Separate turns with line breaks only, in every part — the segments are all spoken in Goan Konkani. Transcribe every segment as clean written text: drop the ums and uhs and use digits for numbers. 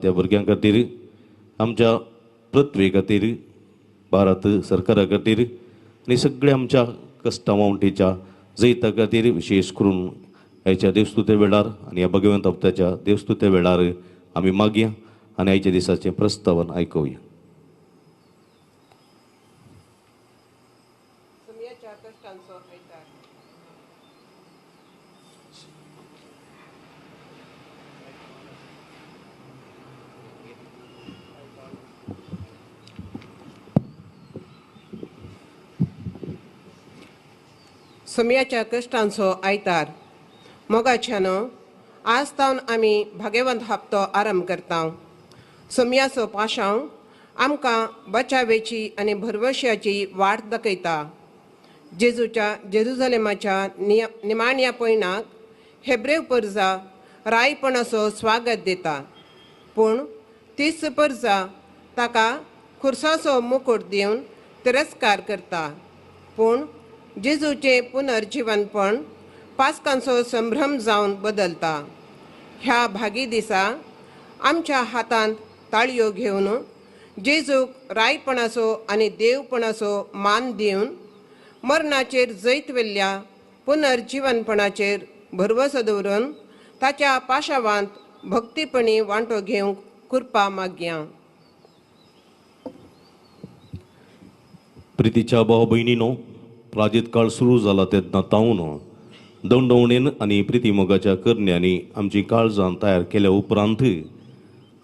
त्या भुरग्यां खातीर, आमच्या पृथ्वे खातीर, भारत सरकारा खातीर आनी सगळ्या आमच्या कश्टां जैता खातीर, विशेष करून आयच्या देवस्तुते वेळार आनी ह्या भगवंत हप्त्याच्या देवस्तुते वेळार आमी मागया आनी आयच्या दिसाचें प्रस्तावन आयकुया.
सोमयाच्या कश्टांचो आयतार. मोगाच्यानो, आज तावन आमी भाग्यवंत हप्तो आरंभ करता. सोमयाचो पाशांव आमकां बचावेची आनी भरवश्याची वाट दाखयता. जेजूच्या जेरुजलेमाच्या निमाण्या पयणाक हेब्रेव परजा रायपणाचो स्वागत दिता, पूण तीच परजा ताका खुर्साचो मुकुट दिवन तिरस्कार करता. पूण जेजूचें पुनर्जिवनपण पास्कांचो संभ्रम जावन बदलता. ह्या भागी दिसा आमच्या हातांत ताळयो घेवन जेजूक रायपणाचो आनी देवपणाचो मान दिवन मरणाचेर जैत वेल्ल्या पुनर्जिवनपणाचेर भरवसो दवरून ताच्या पाशावांत भक्तीपणी वांटो घेवंक कृपा मागया.
प्रितीच्या भाव भयणीनो, प्राजीत काळ सुरू जाला तेन्ना तावन दवणदवणेन आनी प्रितीमोगाच्या करण्यांनी आमची काळजां तयार केल्या उपरांत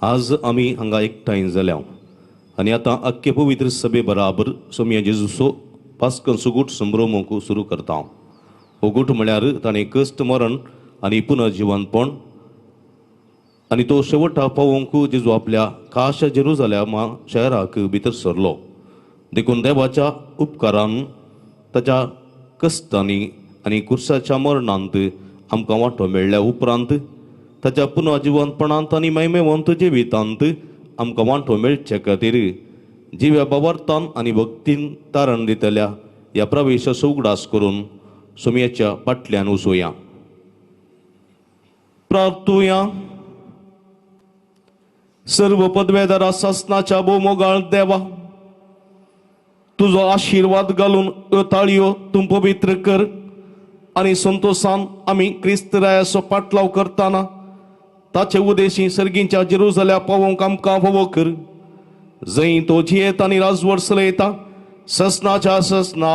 आज आमी हांगा एकठांय जाल्या आनी आतां आख्खे पवित्र सभे बराबर सोमया जेजूचो पास्कन सुगूट संभ्रमूंक सुरू करता. हो गूट म्हळ्यार ताणें कश्ट मरण आनी पुनर्जिवनपण आनी तो शेवटा पावोवंक जेजू आपल्या खाशा जेरुजालेमा शहराक भितर सरलो. देखून देवाच्या उपकारान ताच्या कश्टांनी आनी कुर्साच्या मरणांत आमकां वांटो मेळ्ळ्या उपरांत ताच्या पुनर्जिवनपणांत आनी मैमेवंत जिवितांत आमकां वांटो मेळचे खातीर जिव्या बाबार्थान आनी भक्तीन तारण दितल्या ह्या प्रवेशाचो उगडास करून सोमयाच्या फाटल्यान वचुया. प्रार्थुया. सर्व पदवेदारा सासनाच्या भोवमोगाळ देवा, तुजो आशिर्वाद घालून ह्यो ताळयो तूं पवित्र कर आनी संतोशान आमी क्रिस्त रायाचो पाटलाव करतना ताचे उदेशी सर्गींच्या जेरुजाल्या पावोवंक आमकां फावो कर, जंय तो जियेता आनी राजवट चलयता ससनाच्या ससना.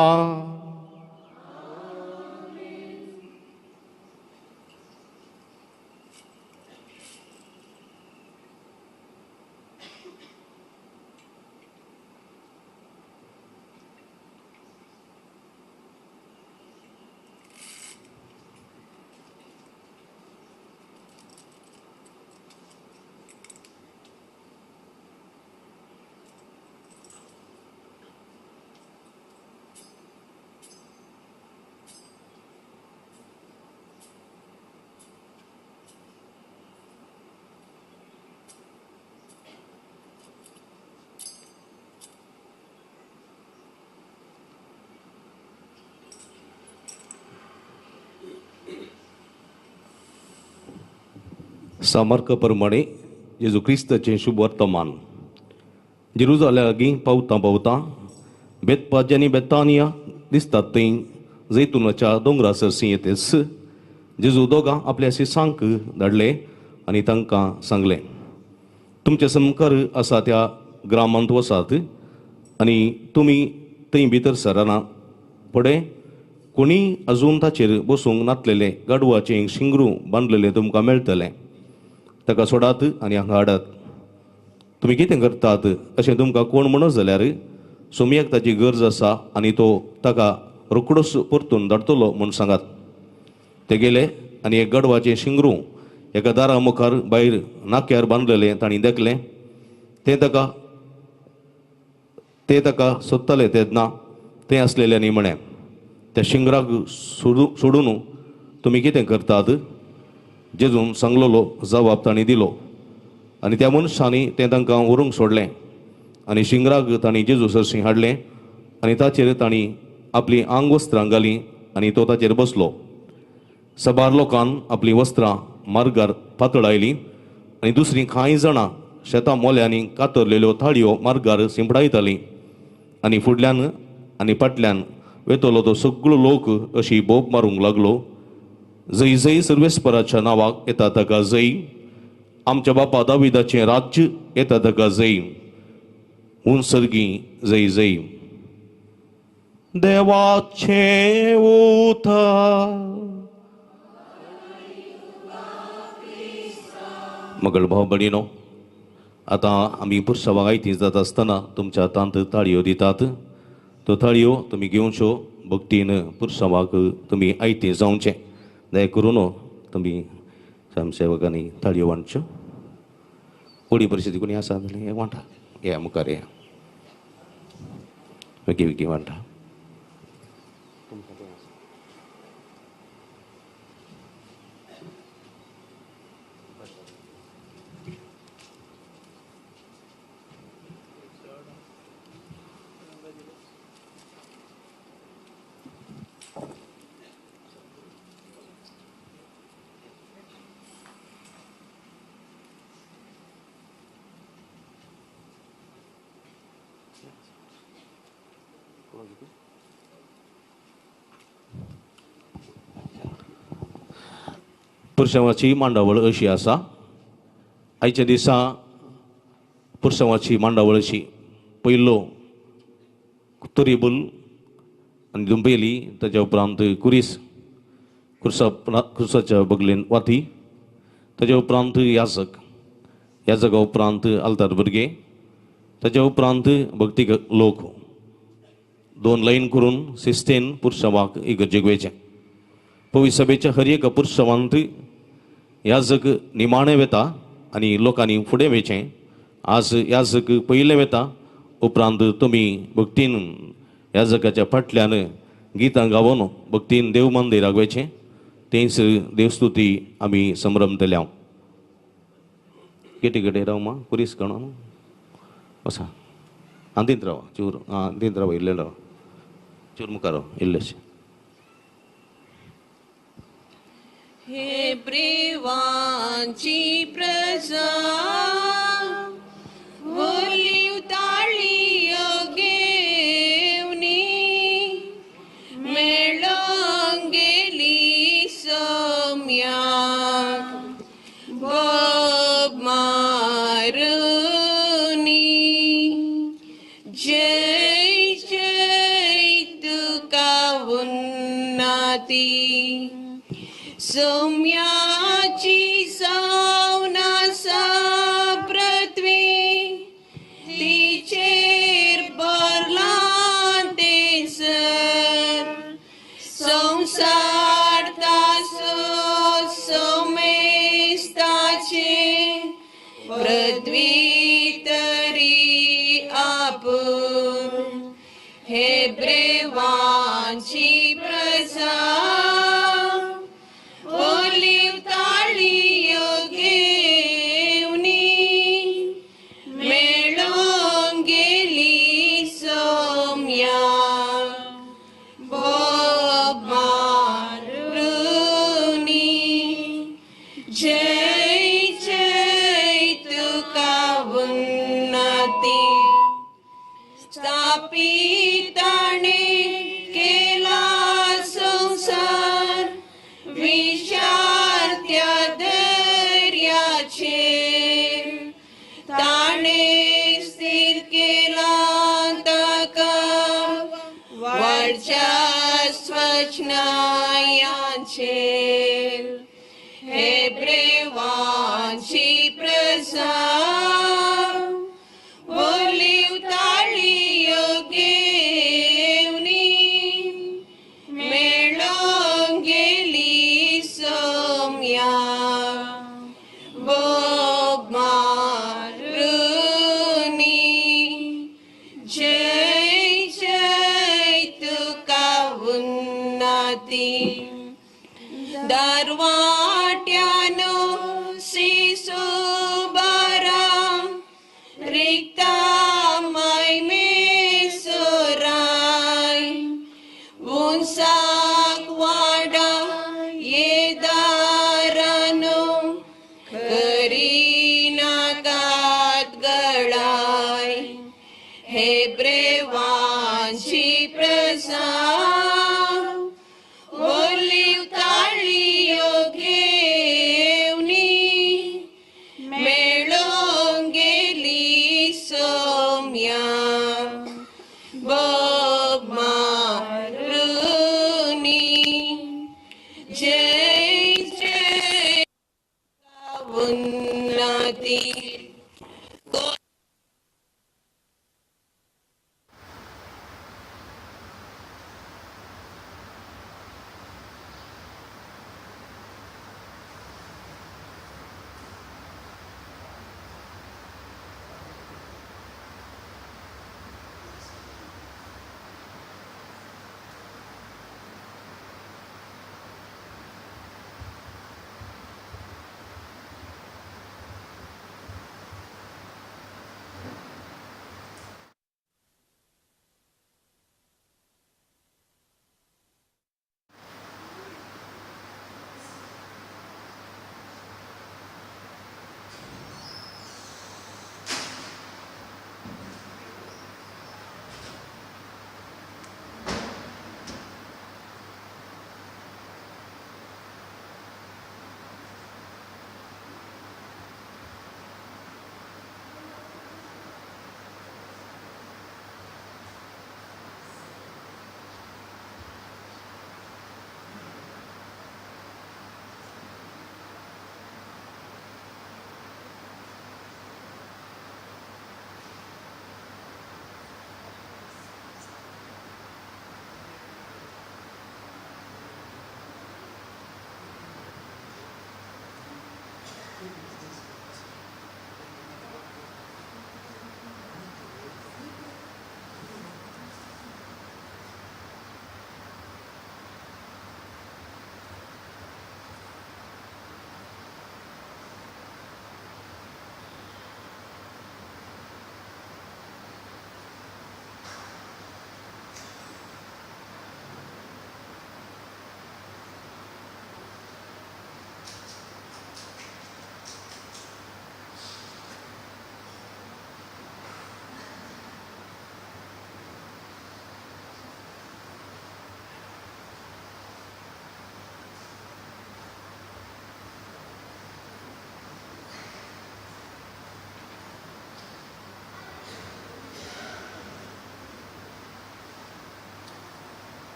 सामर्क प्रमाणे जेजू क्रिस्ताचें शुभ वर्तमान. जेरुजाल्या लागीं पावतां पावतां बेतपाज आनी बेतानिया दिसतात थंय जैतुनाच्या दोंगरा सरशीं येतेच जेजू दोगां आपल्या शिसांक धाडले आनी तांकां सांगलें, तुमचे सामकार आसा त्या ग्रामांत वसात आनी तुमी थंय भितर सरना फुडें कोणी अजून ताचेर बसूंक नातलेलें गाडवाचें शिंगरू बांदलेलें तुमकां मेळटलें, ताका सोडात आनी हांगा हाडात. तुमी कितें करतात अशें तुमकां कोण म्हणत जाल्यार सोमयाक ताची गरज आसा आनी तो ताका रोकडोच परतून धाडटलो म्हूण सांगात. ते गेले आनी एक गडवाचें शिंगरू एका दारा मुखार भायर नाक्यार बांदलेलें तांणी देखलें. ते ताका सोदताले तेन्ना तें आसलेल्यांनी म्हळें, त्या शिंगराक सोडून तुमी कितें करतात? जेजून सांगलेलो जबाब तांणी दिलो आनी त्या मनशांनी तें तांकां व्हरूंक सोडलें आनी शिंगराक तांणी जेजू सरशीं हाडलें आनी ताचेर तांणी आपलीं आंग वस्त्रां घालीं आनी तो ताचेर बसलो. सबार लोकान आपलीं वस्त्रां मार्गार पातळायलीं आनी दुसरीं कांय जाणां शेतां मोल्यांनी कातरलेल्यो थाळयो मार्गार शिंपडायतालीं आनी फुडल्यान आनी फाटल्यान वेतलो तो सगळो लोक अशी बोब मारूंक लागलो, जय जय सर्वेस्पराच्या नांवाक येता ताका जय, आमच्या बापा दाविदाचें राज्य येता ताका जय, हून सर्गी जय जय. देवाचें उतर. मगळ भाव भयणीनो, आतां आमी पुरसावाक आयती जाता आसतना तुमच्या हातांत ताळयो दितात. त्यो ताळयो तुमी घेवच्यो, भक्तीन पुरसावाक तुमी आयती जावचें. दया करून तुमी स्वयंसेवकांनी ताळयो वांटच्यो. व्हडी परिस्थिती कोणी आसा जाल्यार वांटा, या मुखार या, बेगीन बेगीन वांटा. पुरसांवाची मांडावळ अशी आसा. आयच्या दिसा पुरसांवाची मांडावळ अशी: पयलो तोरीबूल आनी दुंबेली, ताच्या उपरांत कुरीस, कुर्सा कुर्साच्या बगलेन वाती, ताच्या उपरांत याजक, याजका उपरांत आल्तार भुरगे, ताच्या उपरांत भक्ती लोक. दोन लायन करून शिस्तेन पुरसांवाक इगर्जेक वयचें. पवी सभेच्या हर एका पुरसांवांत याजक निमाणें वेता आनी लोकांनी फुडें वयचें. आज याजक पयलें वेता, उपरांत तुमी भक्तीन याजकाच्या फाटल्यान गितां गावन भक्तीन देव मंदिराक वयचें. तेंच देवस्तुती आमी संभ्रमतले. केटी कडेन राव मा पुरीस कण वसा आंदींत राव चूर आंदींत राव इल्लें राव चूर मुखार राव इल्लेशें.
हे ब्रेवांची प्रजा वोलीव ताळयो घेवनी मेळोंक गेली सोम्याक बोब मारुनी. जय जय तुका उन्नती सौम्याची सावनासा पृथ्वी तिचेर भरलां तें सर संवसार तासो सोमेस्ताचें पृथ्वी तरी आपूण. हे ब्रेवांची प्रजा ओलीव ताळयो घेवनी मेळोंक गेली सोम्याक बोब मारुनी. जय जय तुका उन्नती स्थापिताणे केला संवसार विशारत्या दर्याचेर ताणे स्थिर केला ताका वरच्या स्वचनायांचेर. हे ब्रेवांची प्रजा ओलीव ताळयो घेवनी मेळोंक गेली सोम्याक बोब मारुनी. जय जय तुका उन्नती. हेब्रेवांची प्रजा ओलीव ताळयो घेवनी मेळोंक गेली सोम्या बोब मारुनी. जय जय उन्नती.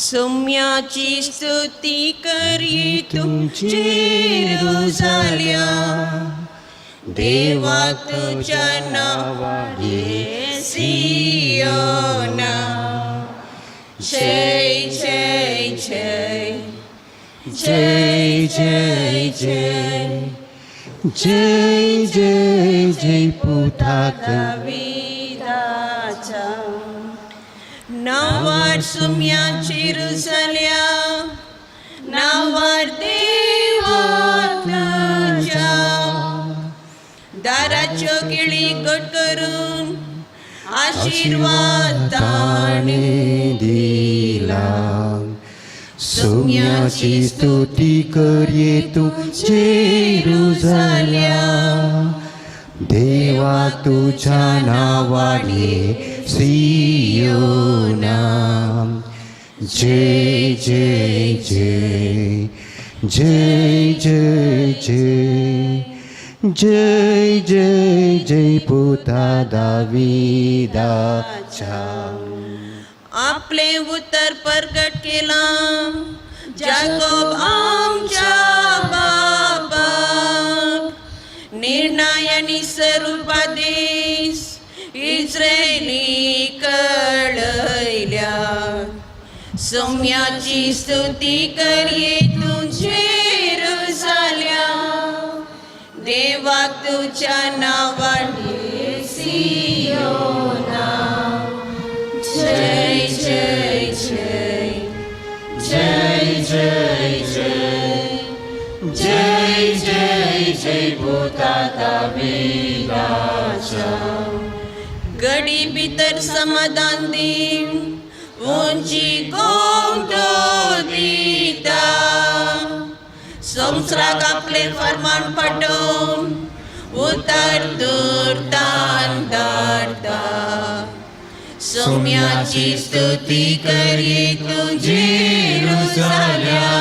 सोम्याची स्तुती करी तुमची रुजाल्या देवा तुझ्या नावाने सियोना. जय जय जय
जय जय जय जय जय जय पुताक
दाविदाचा नावार सुम्याची रुजल्या नावार देवा तुझ्या दाराच्यो किळी गोड करून आशीर्वाद
ताणे दिला. सोम्याची स्तुती करये तुझे रुजल्या देवा तुझ्या नावाने सियोना. जय जय जय जय जय जय जय जय जय पुता दाविदाचा.
आपले उत्तर प्रगट केला जाकोब आमच्या बापाक निर्णयानी स्वरूपादेश इस्रायली कळयल्या. सोम्याची स्तुती करये तुझे रुजाल्या देवा तुझ्या नावान सियोना. जय जय जय
जय जय जय जय जय जय पुता दाविदाच्या.
गडी भितर समाधान दी, उंची गोंदो दिता. संवसाराक आपले फरमान पाठोवन उतर दुर्तान धाडता. सोम्याची स्तुती करी तुझी
जेरुसल्या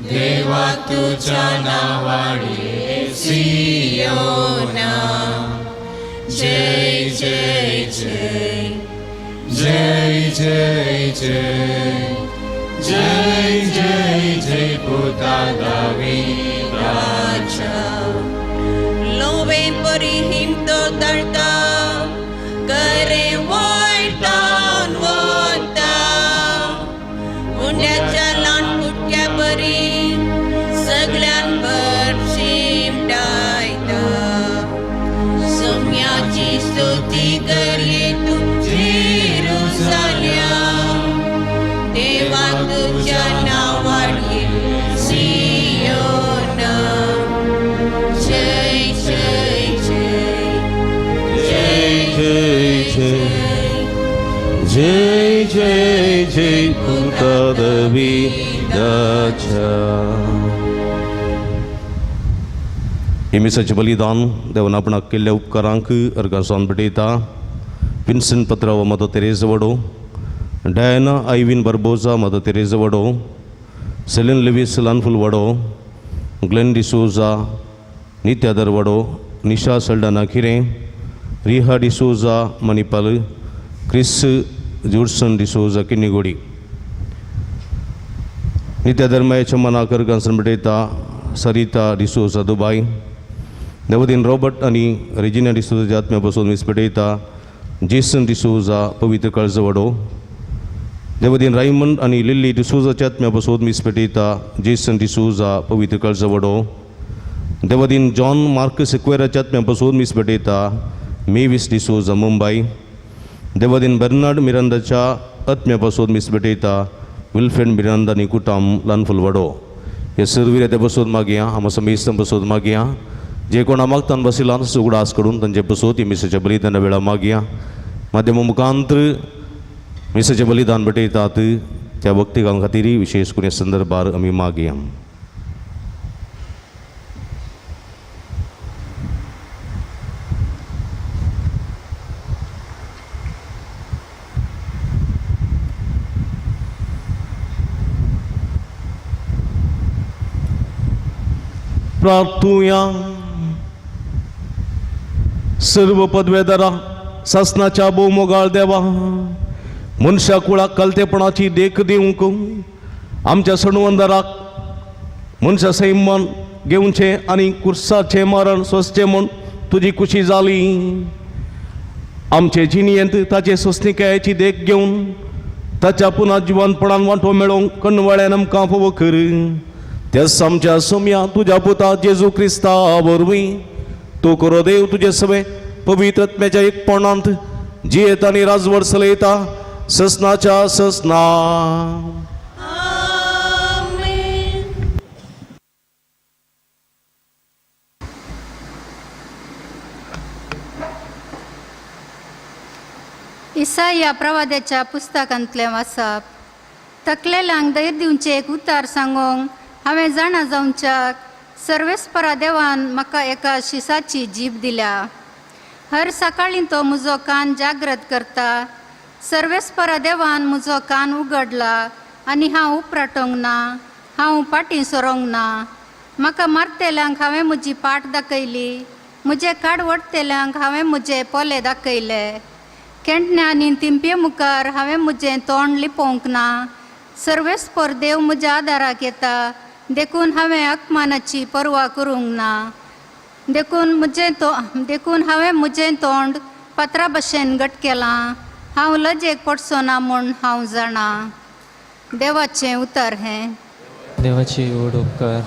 देवा तुझ्या नावाने सियोना.
जय जय जय
जय जय जय जय जय जय पुता दाविदाच्या.
लोवे परी हिमतो दळता, करे वयतान वता. उंड्याच्या ल्हान कुटक्या परी सगळ्यान भर शिमटायता. सोम्याची स्तुती करये तूं जेरुसल्या, देवा तुझ्या नांवान सियोना. जय जय जय
जय जय जय जय जय पुता दाविदाच्या. हे मिसाचें बलिदान देवान आपणाक केल्ल्या उपकारांक अर्गां सावन भेटयता. विन्सन पत्राव मदर तेरेज वडो, डायना आयवीन बर्बोजा मदर तेरेज वडो, सेलीन लेवीस लानफुल वडो, ग्लेन डिसोजा नित्यादर वडो, निशा सल्डाना खिरें, रिहा डिसोजा मणिपाल, क्रिस जुडसन डिसोजा किन्नीगोडी. नित्या मनाक अर्गां सावन भेटयता. सरिता डिसोजा दुबाय. देवदीन रॉबर्ट आनी रेजिना डिसोजा आत्म्या बसून मीस पेटयता. जेसन डिसोजा पवित्र काळजवाडो. देवदीन रायमंड आनी लिल्ली डिसोजाच्या आत्म्या बसून मीस पेटयता. जेसन डिसोजा पवित्र काळजवाडो. देवदीन जॉन मार्क सिक्वेराच्या आत्म्या बसून मीस पेटयता. मेवीस डिसोजा मुंबय. देवदीन बर्नार्ड मिरांदाच्या आत्म्या बसून मीस पेटयता. विल्फ्रेड मिरांदा आनी कुटाम लानफुलवाडो. हे सर्वीर ते बसून मागया, आमा समेस्तां बसून मागया. जे कोणा मागतान बशिल्ला उगडास करून तांचे बसोत ही मिसाच्या बलिदाना वेळा मागया. माध्यमा मुखांतर मिसाचें बलिदान भेटयतात त्या भक्तिकां खातीर विशेष करून ह्या संदर्भार आमी मागया. प्रार्थुया. सर्व पदवेदारा सासनाच्या भोवमोगाळ देवा, मनशा कुळाक कलतेपणाची देख दिवंक आमच्या सणवंदराक मनशा सैमान घेवचें आनी कुर्साचें मरण सोंसचें म्हूण तुजी खुशी जाली. आमचे जिणयेंत ताचे सोंसणिकायेची देख घेवन ताच्या पुना जिवनपणान वांटो मेळोवंक कणवळ्यान आमकां फावो कर. त्याच आमच्या सोम्या तुज्या पुता जेजू क्रिस्ता वरवीं तूं करो देव तुजे सवे पवित्र आत्म्याच्या एकपणांत जियेता आनी राजवट चलयता ससनाच्या ससना.
आमेन.
इसाया प्रवाद्याच्या पुस्तकांतलें वाचप. तकलेल्यांक धैर्य दिवचें एक उतार सांगोंक हांवें जाणा जावच्याक सर्वेस्परा देवान म्हाका एका शिसाची जीब दिल्या. हर सकाळीं तो म्हजो कान जागृत करता. सर्वेस्परा देवान म्हजो कान उगडला आनी हांव उपराटोंक ना, हांव फाटीं सरोंक ना. म्हाका मारतेल्यांक हांवें म्हजी पाट दाखयली, म्हजे काड वडटेल्यांक हांवें म्हजे पोले दाखयले. केंटण्या आनी तिंपये मुखार हांवें म्हजें तोंड लिपोवंक ना. सर्वेस्पर देव म्हज्या आदाराक येता, देखून हांवें अपमानाची पर्वा करूंक ना. देखून हांवें म्हजें तोंड पत्रा भशेन घट केलां. हांव लजेक पडचो ना म्हूण हांव जाणा. देवाचें उतर हें.
देवाची व्हड उपकार.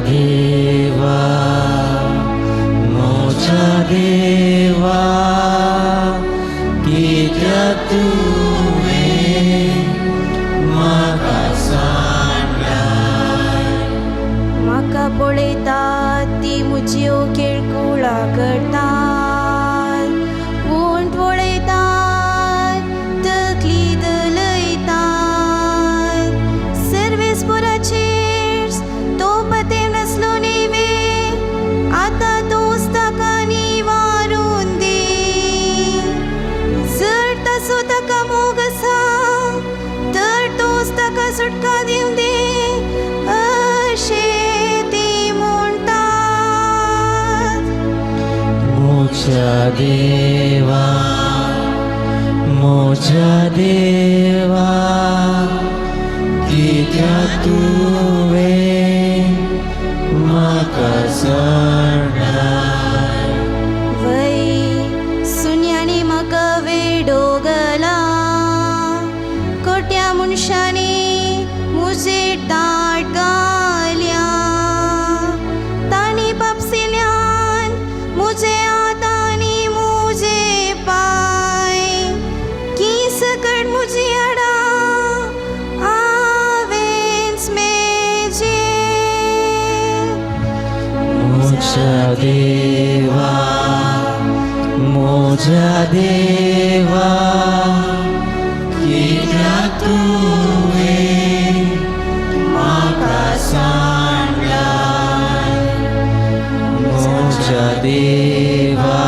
देवा, म्हज्या देवा, कित्याक तुवें म्हाका सांडलाय?
म्हाका पळयता ती म्हज्यो केळकुळां करतात, वोंट वळयतात, तकली धलयतात. सर्वेस्पोराचेर तो पतेम नासलो न्ही, आतां तूंच ताका निवारून दी. जर ताचो ताका मोग आसा तर तूंच ताका सुटका दिवन दी, अशें ती म्हणटात.
म्हज्या देवा, म्हज्या देवा, कित्याक तुवें म्हाका सांडलाय?
वय सुन्यांनी म्हाका वेडो घाला, खोट्या मनशांनी म्हजेर दाट घाल्या. तांणी पापसिल्यान म्हजे हात आनी म्हजे पांय, की सकट म्हजी हाडां हांवेंच मेजे.
म्हज्या देवा, म्हज्या देवा, कित्याक तुवें म्हाका सांडलाय? म्हज्या देवा,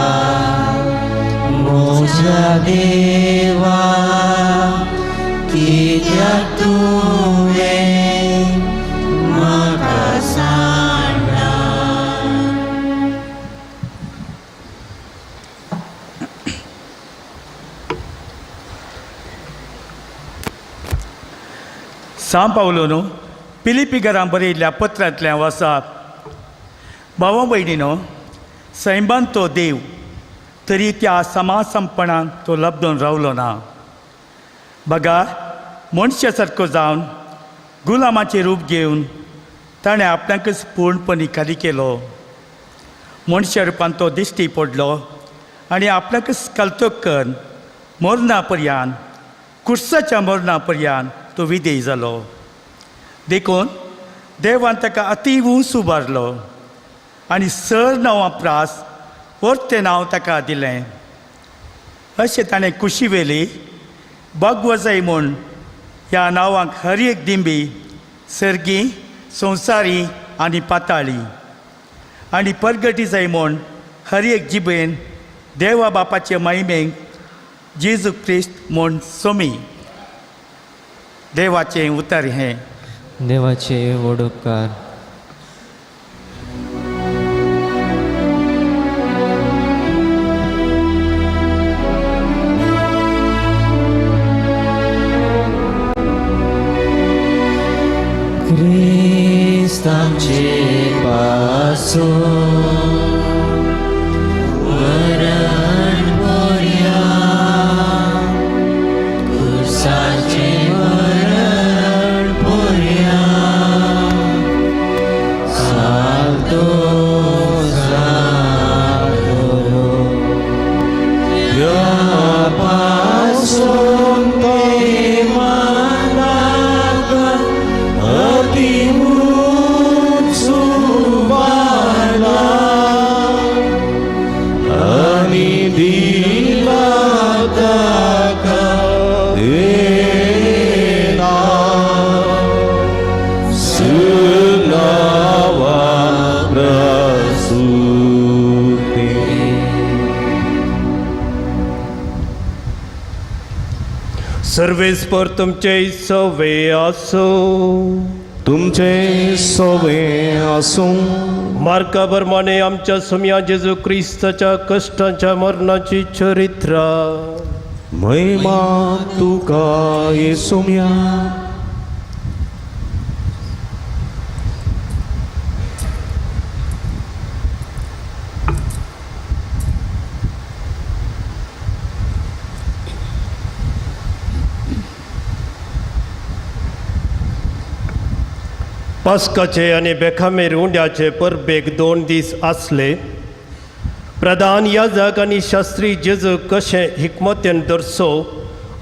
म्हज्या देवा, कित्याक तुवें म्हाका सांडलाय?
सां पावलोनो पिलिपी घरां बरयल्ल्या पत्रांतल्यान वाचात. भावा भयणीनो, सैमान तो देव तरी त्या समासमपणान तो लब्दून रावलो ना, बगा मनशा सारको जावन गुलामाचें रूप घेवन ताणें आपणाकच पूर्णपणी खाली केलो. मनशा रुपान तो दिश्टी पडलो आनी आपणाकच कलतोक करून मरणा पर्यान, कुर्साच्या मरणा पर्यान तो विदेय जालो. देखून देवान ताका अती उंच उबारलो आनी सर नांवां प्रास वर्तें नांव ताका दिलें. अशें ताणें कुशी वेली बागवजाय म्हूण ह्या नांवांक हर एक दिंबी सर्गी, संवसारी आनी पाताळी, आनी परगटी जाय म्हूण हर एक जिबेन देवा बापाचे महिमेक जेजू क्रिस्त म्हूण सोमी. देवाचें उतर हें.
देवाचे व्हड उपकार. क्रिस्त आमचे पासून मरण पर्या, खुर्साचें मरण पर्या, साल्तो जालो. ह्या पासून देवान ताका अती उंच उबारला आनी दिला ताका तें नांव सुनावा प्रसूते.
सर्वेस्पर तुमचे सवे आसो.
तुमचे सोवे आसूं.
मार्का प्रमाणे आमच्या सोम्या जेजू क्रिस्ताच्या कश्टांच्या मरणाची चरित्रा.
महिमा तुका येसुम्या.
पास्काचे आनी बेखामेर उंड्याचे परबेक 2 दीस आसले. प्रधान याजक आनी शास्त्री जेजू कशें हिकमतेन धरचो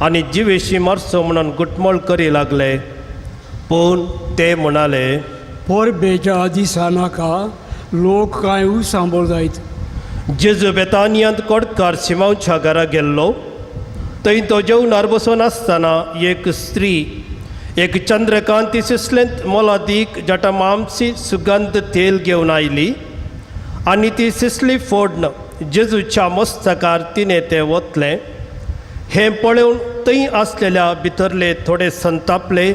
आनी जिवेशी मारचो म्हणून गुटमळ करी लागले. पूण ते म्हणाले,
परबेच्या दिसा नाका लोक कांय सांबोर जायत.
जेजू बेतानियांत कोडकार सिमांवच्या घरा गेल्लो. थंय तो जेवणार बसून आसतना एक स्त्री एक चंद्रकांती सिसलेंत मोलादीक जटामामसी सुगंध तेल घेवन आयली आनी ती सिसली फोडन जेजूच्या मस्तकार तिणें तें वतलें. हें पळोवन थंय आसलेल्या भितरले थोडे संतापले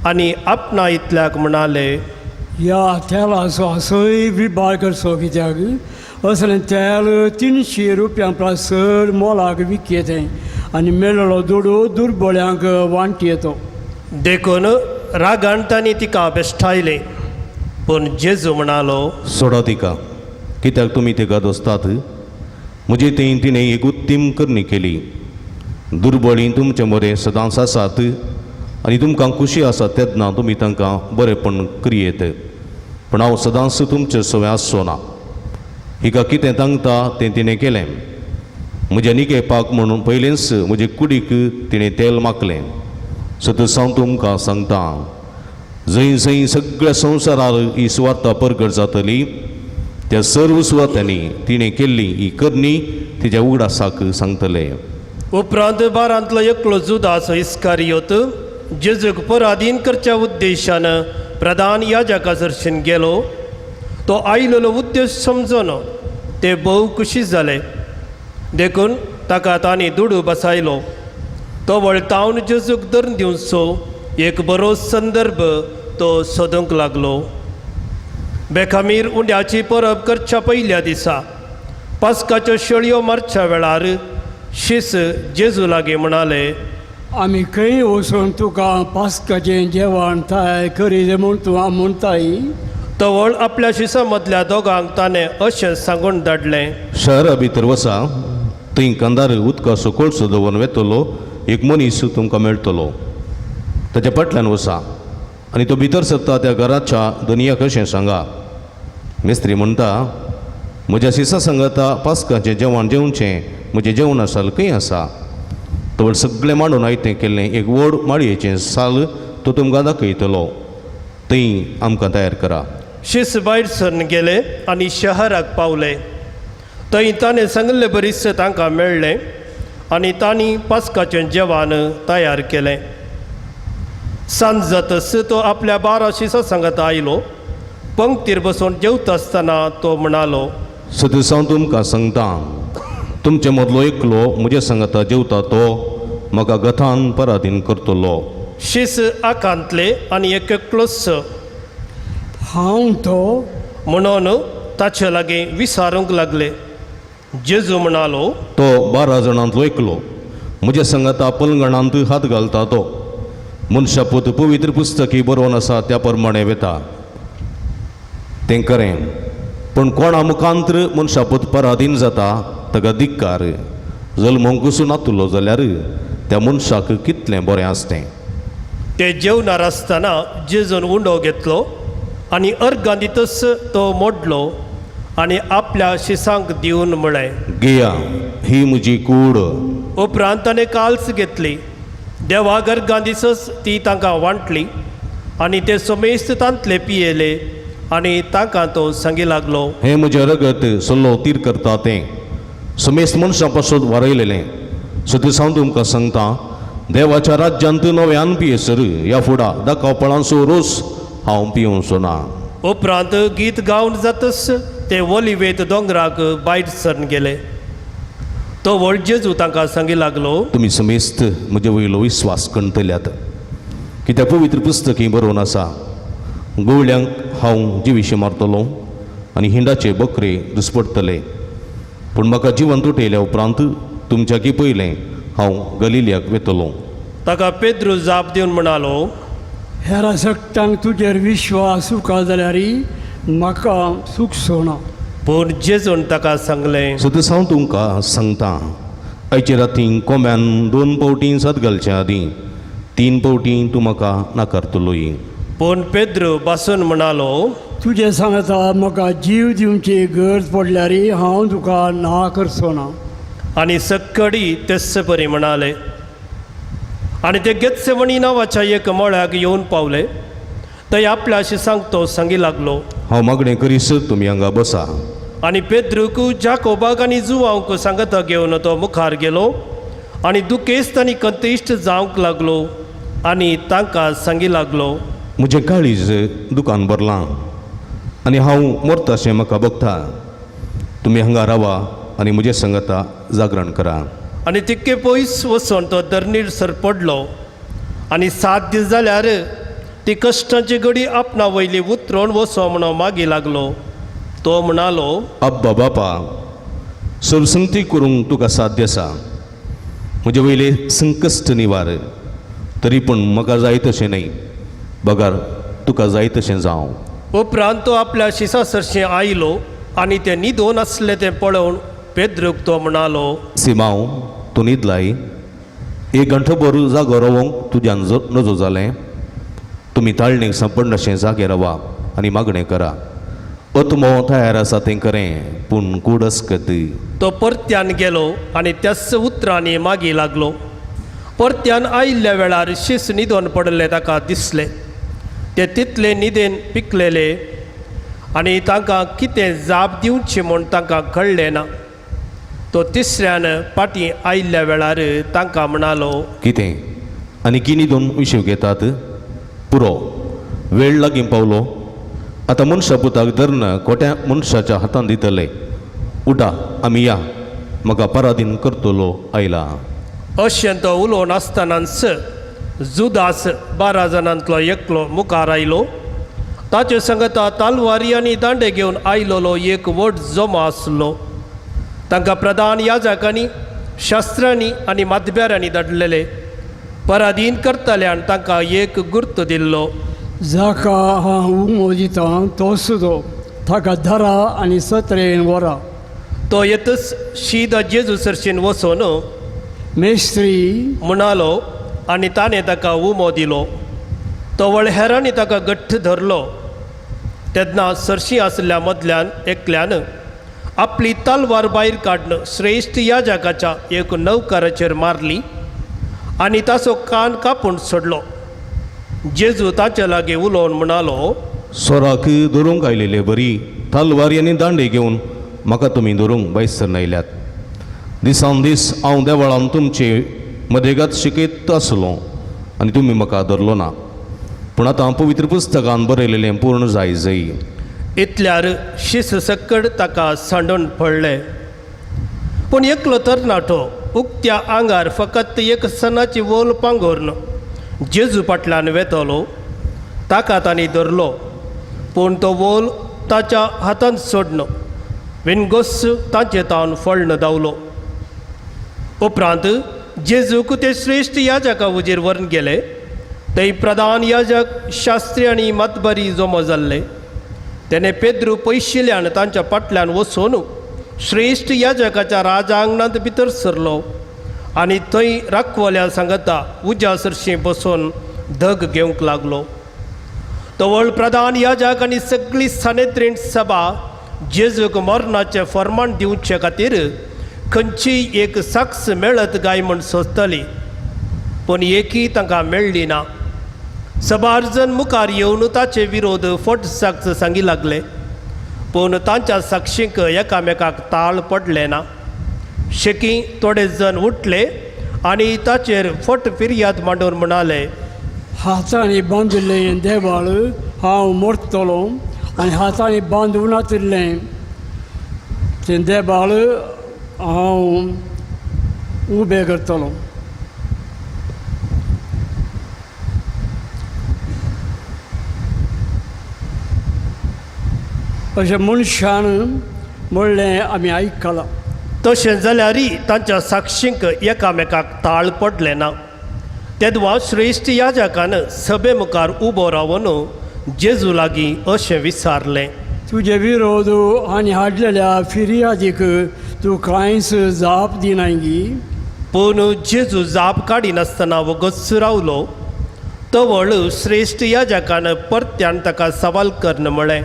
आनी आपणा इतल्याक म्हणाले,
ह्या तेलाचो असोय विभार करचो कित्याक असलें तेल 300 रुपया परस चड मोलाक विकयेतें आनी मेळ्ळो दुडू दुर्बळ्यांक वांटी येतो.
देखून रागान तांणी तिका बेश्टायलें. पूण जेजू म्हणालो,
सोडा तिका, कित्याक तुमी तिका दोसतात? म्हजे थंय तिणें एक उत्तीम करणी केली. दुर्बळीं तुमचे मरे सदांच आसात आनी तुमकां खुशी आसा तेन्ना तुमी तांकां बरेंपण करयेत, पूण हांव सदांच तुमचे सवें आसचो ना. हिका कितें तांगता तें तिणें केलें. म्हज्या निकेपाक म्हणून पयलेंच म्हजे कुडीक तिणें तेल माखलें. सतत हांव तुमकां सांगता, जंय जंय सगळ्या संवसारार ही सुवार्ता परगट जातली त्या सर्व सुवातांनी तिणें केल्ली ही करणी तिच्या उगडासाक सांगतले.
उपरांत बारांतलो एकलो जुदास इस्कारियोत जेजूक पराधीन करच्या उद्देशान प्रधान याजका सरशीन गेलो. तो आयलेलो उद्देश समजून ते भोव खुशी जाले. देखून ताका तांणी दुडू बसायलो. तो वळतावन जेजूक धरून दिवचो एक बरो संदर्भ तो सोदूंक लागलो. बेखामीर उंड्याची परब करच्या पयल्या दिसा पास्काच्यो शेळयो मारच्या वेळार शीस जेजू लागीं म्हणाले,
आमी खंय वचून तुका पास्काचें जेवण तयार करीत म्हूण तूं म्हणटाय?
तवळ आपल्या शिसां मदल्या दोगांक ताणें अशें सांगून धाडलें,
शहरा भितर वसा, थंय कांदार उदकाचो कोळसो दवरून वेतलो एक मनीस तुमकां मेळटलो. ताच्या फाटल्यान वसा आनी तो भितर सरता त्या घराच्या धनयाक अशें सांगा, मिस्त्री म्हणटा, म्हज्या शिसा सांगता पास्काचें जेवण जेवचें म्हजें जेवण आसाल खंय आसा? तवळ सगळें मांडून आयतें केल्लें एक व्हड माळयेचें साल तो तुमकां दाखयतलो, थंय आमकां तयार करा.
शीस भायर सरन गेले आनी शहराक पावले. थंय ताणें सांगिल्ले बरीच तांकां मेळ्ळें आनी तांणी पास्काचें जेवण तयार केलें. सांज जातच तो आपल्या 12 शिसां सांगत आयलो. पंक्तीर बसून जेवता आसतना तो म्हणालो,
सदस हांव तुमकां सांगता, तुमचे मदलो एकलो म्हजे सांगता जेवता तो म्हाका गथान पराधीन करतलो.
शीस आकांतले आनी एक एकलोच
हांव तो
म्हणून ताचे लागीं विसारूंक लागले. जेजू म्हणालो,
तो 12 जाणांतलो एकलो म्हज्या सांगाता पलंगणांत हात घालता तो मनशापूत पवित्र पुस्तकी बरोवन आसा त्या प्रमाणें वेता तें खरें, पूण कोणा मुखांत्र मनशापूत पराधीन जाता ताका धिक्कार. जल्मोंक नातुलो जाल्यार त्या मनशाक कितलें बरें आसतें.
ते जेवणार आसतना जेजून उंडो घेतलो आनी अर्गां दितच तो मोडलो आनी आपल्या शिसांक दिवन म्हळें,
घेया, ही म्हजी कूड.
उपरांत ताणें काल्स घेतली, देवाक अर्गां दिसच ती तांकां वांटली आनी ते समेस्त तांतले पियेले आनी तांकां तो सांगी लागलो,
हें म्हजें रगत सल्लो तीर करता तें समेस्त मनशां पासून वारयलेलें. सतीस हांव तुमकां सांगता, देवाच्या राज्यांत नव्यान पियेसर ह्या फुडा दाखोवपळांचो रोस हांव पिवचो ना.
उपरांत गीत गावन जातच ते ओलिवेत दोंगराक भायर सरन गेले. तो व्हड जेजू तांकां सांगी लागलो,
तुमी समेस्त म्हजे वयलो विस्वास कणतल्यात, कित्याक पवित्र पुस्तकी बरोवन आसा, गवळ्यांक हांव जिविशी मारतलो आनी हिंडाचे बकरे दुस्पडटले. पूण म्हाका जिवन तुटयल्या उपरांत तुमच्याकी पयलें हांव गलिलियाक वेतलो.
ताका पेद्रू जाप दिवन म्हणालो,
हेरा सगटांक तुजेर विश्वास सुका जाल्यार म्हाका सूख सोना.
पूण जेजून ताका सांगलें,
सदस हांव तुमकां सांगता, आयचे राती कोंब्यान 2 पावटीं सात घालचे आदीं 3 पावटीं तूं म्हाका नाकारतलोय.
पूण पेद्रू बासून म्हणालो,
तुजें सांगता म्हाका जीव दिवची गरज पडल्यार हांव तुका ना करचो ना.
आनी सक्कडी तेस्स परी म्हणाले. आनी ते गेत्सेमणी नांवाच्या एक मळ्याक येवन पावले. थंय आपल्या सांगतो सांगी लागलो,
हांव मागणें करीस तुमी हांगा बसा.
आनी पेद्रूक, जाकोबाक आनी जुवांक सांगता घेवन तो मुखार गेलो आनी दुखेस्त आनी कंतिश्ट जावंक लागलो आनी तांकां सांगी लागलो,
म्हजें काळीज दुकान भरलां आनी हांव मरताशें म्हाका भोगता. तुमी हांगा रावा आनी म्हजें सांगता जागरण करा.
आनी तितके पयस वचून तो धरणीर सर पडलो आनी 7 दीस जाल्यार ती कश्टांची घडी आपणा वयली उतरोवन वचो म्हणून मागी लागलो. तो म्हणालो,
अब्बा बापा, सरसंती करूंक तुका साध्य आसा. म्हजे वयले संकश्ट निवार, तरी पूण म्हाका जाय तशें न्हय, बगर तुका जाय तशें जावं.
उपरांत तो आपल्या शिसा सरशीं आयलो आनी ते न्हिदोन आसले तें पळोवन पेद्रूक तो म्हणालो,
सिमांव, तूं न्हिदलाय? एक घंटो भर जागो रावोंक तुज्यान नजो जालें? तुमी ताळणेक सांपडनाशें जागे रावा आनी मागणें करा. अत्मो तयार आसा तें खरें, पूण कूड अस्कत.
तो परत्यान गेलो आनी त्याच उतरांनी मागी लागलो. परत्यान आयिल्ल्या वेळार शीस न्हिदोन पडिल्ले ताका दिसले. ते तितले न्हिदेन पिकलेले आनी तांकां कितें जाप दिवची म्हूण तांकां कळ्ळें ना. तो तिसऱ्यान फाटीं आयिल्ल्या वेळार तांकां म्हणालो,
कितें आनी की न्हिदून विशीव घेतात? पुरो, वेळ लागीं पावलो. आतां मनशा पुताक धरून खोट्या मनशाच्या हातान दितले. उठा, आमी या, म्हाका पराधीन करतलो आयला.
अशें तो उलोवन आसतनाच जुदास 12 जाणांतलो एकलो मुखार आयलो. ताचे सांगता तालवारी आनी दांडे घेवन आयलोलो एक व्हड जमो आसलो. तांकां प्रधान याजकांनी, शास्त्रांनी आनी मातब्यारांनी धाडलेले पराधीन करतल्यान तांकां एक गुर्त दिल्लो.
जाका हांव उमो दितां तोच तो, ताका धरा आनी सत्रेन व्हरा.
तो येतच शीदा जेजू सरशीन वचून
मेस्त्री
म्हणालो आनी ताणें ताका उमो दिलो. तो वळहेरांनी ताका घट्ट धरलो. तेन्ना सरशी आसल्या मदल्यान एकल्यान आपली तलवार भायर काडून श्रेश्ठ याजकाच्या एक नौकराचेर मारली आनी ताचो कान कापून सोडलो. जेजू ताचे लागीं उलोवन म्हणालो,
सोराक धरूंक आयलेले बरी तलवारी आनी दांडे घेवन म्हाका तुमी धरूंक भायसर आयल्यात. दिसान दीस हांव देवळान तुमचे मदेगात शिकयत आसलो आनी तुमी म्हाका धरलो ना. पूण आतां पवित्र पुस्तकान बरयलेलें पूर्ण जाय जय.
इतल्यार शीस सक्कड ताका सांडून पडले. पूण एकलो तरणाटो उक्त्या आंगार फकत एक सणाची वोल पांगोरून जेजू फाटल्यान वेतलो. ताका तांणी धरलो, पूण तो वोल ताच्या हातांत सोडन विनगोस तांचे तावन फळण धांवलो. उपरांत जेजूक ते श्रेश्ठ याजका हुजीर व्हरून गेले. थंय प्रधान याजक, शास्त्री आनी मतबरी जमो जाल्ले. तेणे पेद्रू पयशिल्ल्यान तांच्या फाटल्यान वचून श्रेश्ठ याजकाच्या राजांगणांत भितर सरलो आनी थंय राखवल्या सांगता उज्या सरशीं बसून धग घेवंक लागलो. तवळ प्रधान याजक आनी सगळी सानेत्रीण सभा जेजूक मरणाचें फर्मान दिवचे खातीर खंयचीय एक साक्ष मेळत काय म्हूण सोदताली, पूण एकय तांकां मेळ्ळी ना. सबार जण मुखार येवन ताचे विरोध फट साक्ष सांगी लागले, पूण तांच्या साक्षींक एकामेकाक ताळ पडले ना. शेकी थोडे जण उठले आनी ताचेर फट फिर्याद मांडून म्हणाले,
हातांनी बांदिल्लें देवाळ हांव मोडटलो आनी हातांनी बांदूं नातिल्लें तें देवाळ हांव उबें करतलो. अशें मनशान म्हणलें आमी आयकलां.
तशें जाल्यारय तांच्या साक्षींक एकामेकाक ताळ पडलें ना. तेदवा श्रेश्ठ याजकान सभे मुखार उबो रावन जेजू लागीं अशें विचारलें,
तुजे विरोध आनी हाडलेल्या फिर्यादीक तूं कांयच जाप दिनाय गी?
पूण जेजू जाप काडिनासतना वगच रावलो. तवळ श्रेश्ठ याजकान परत्यान ताका सवाल करन म्हळें,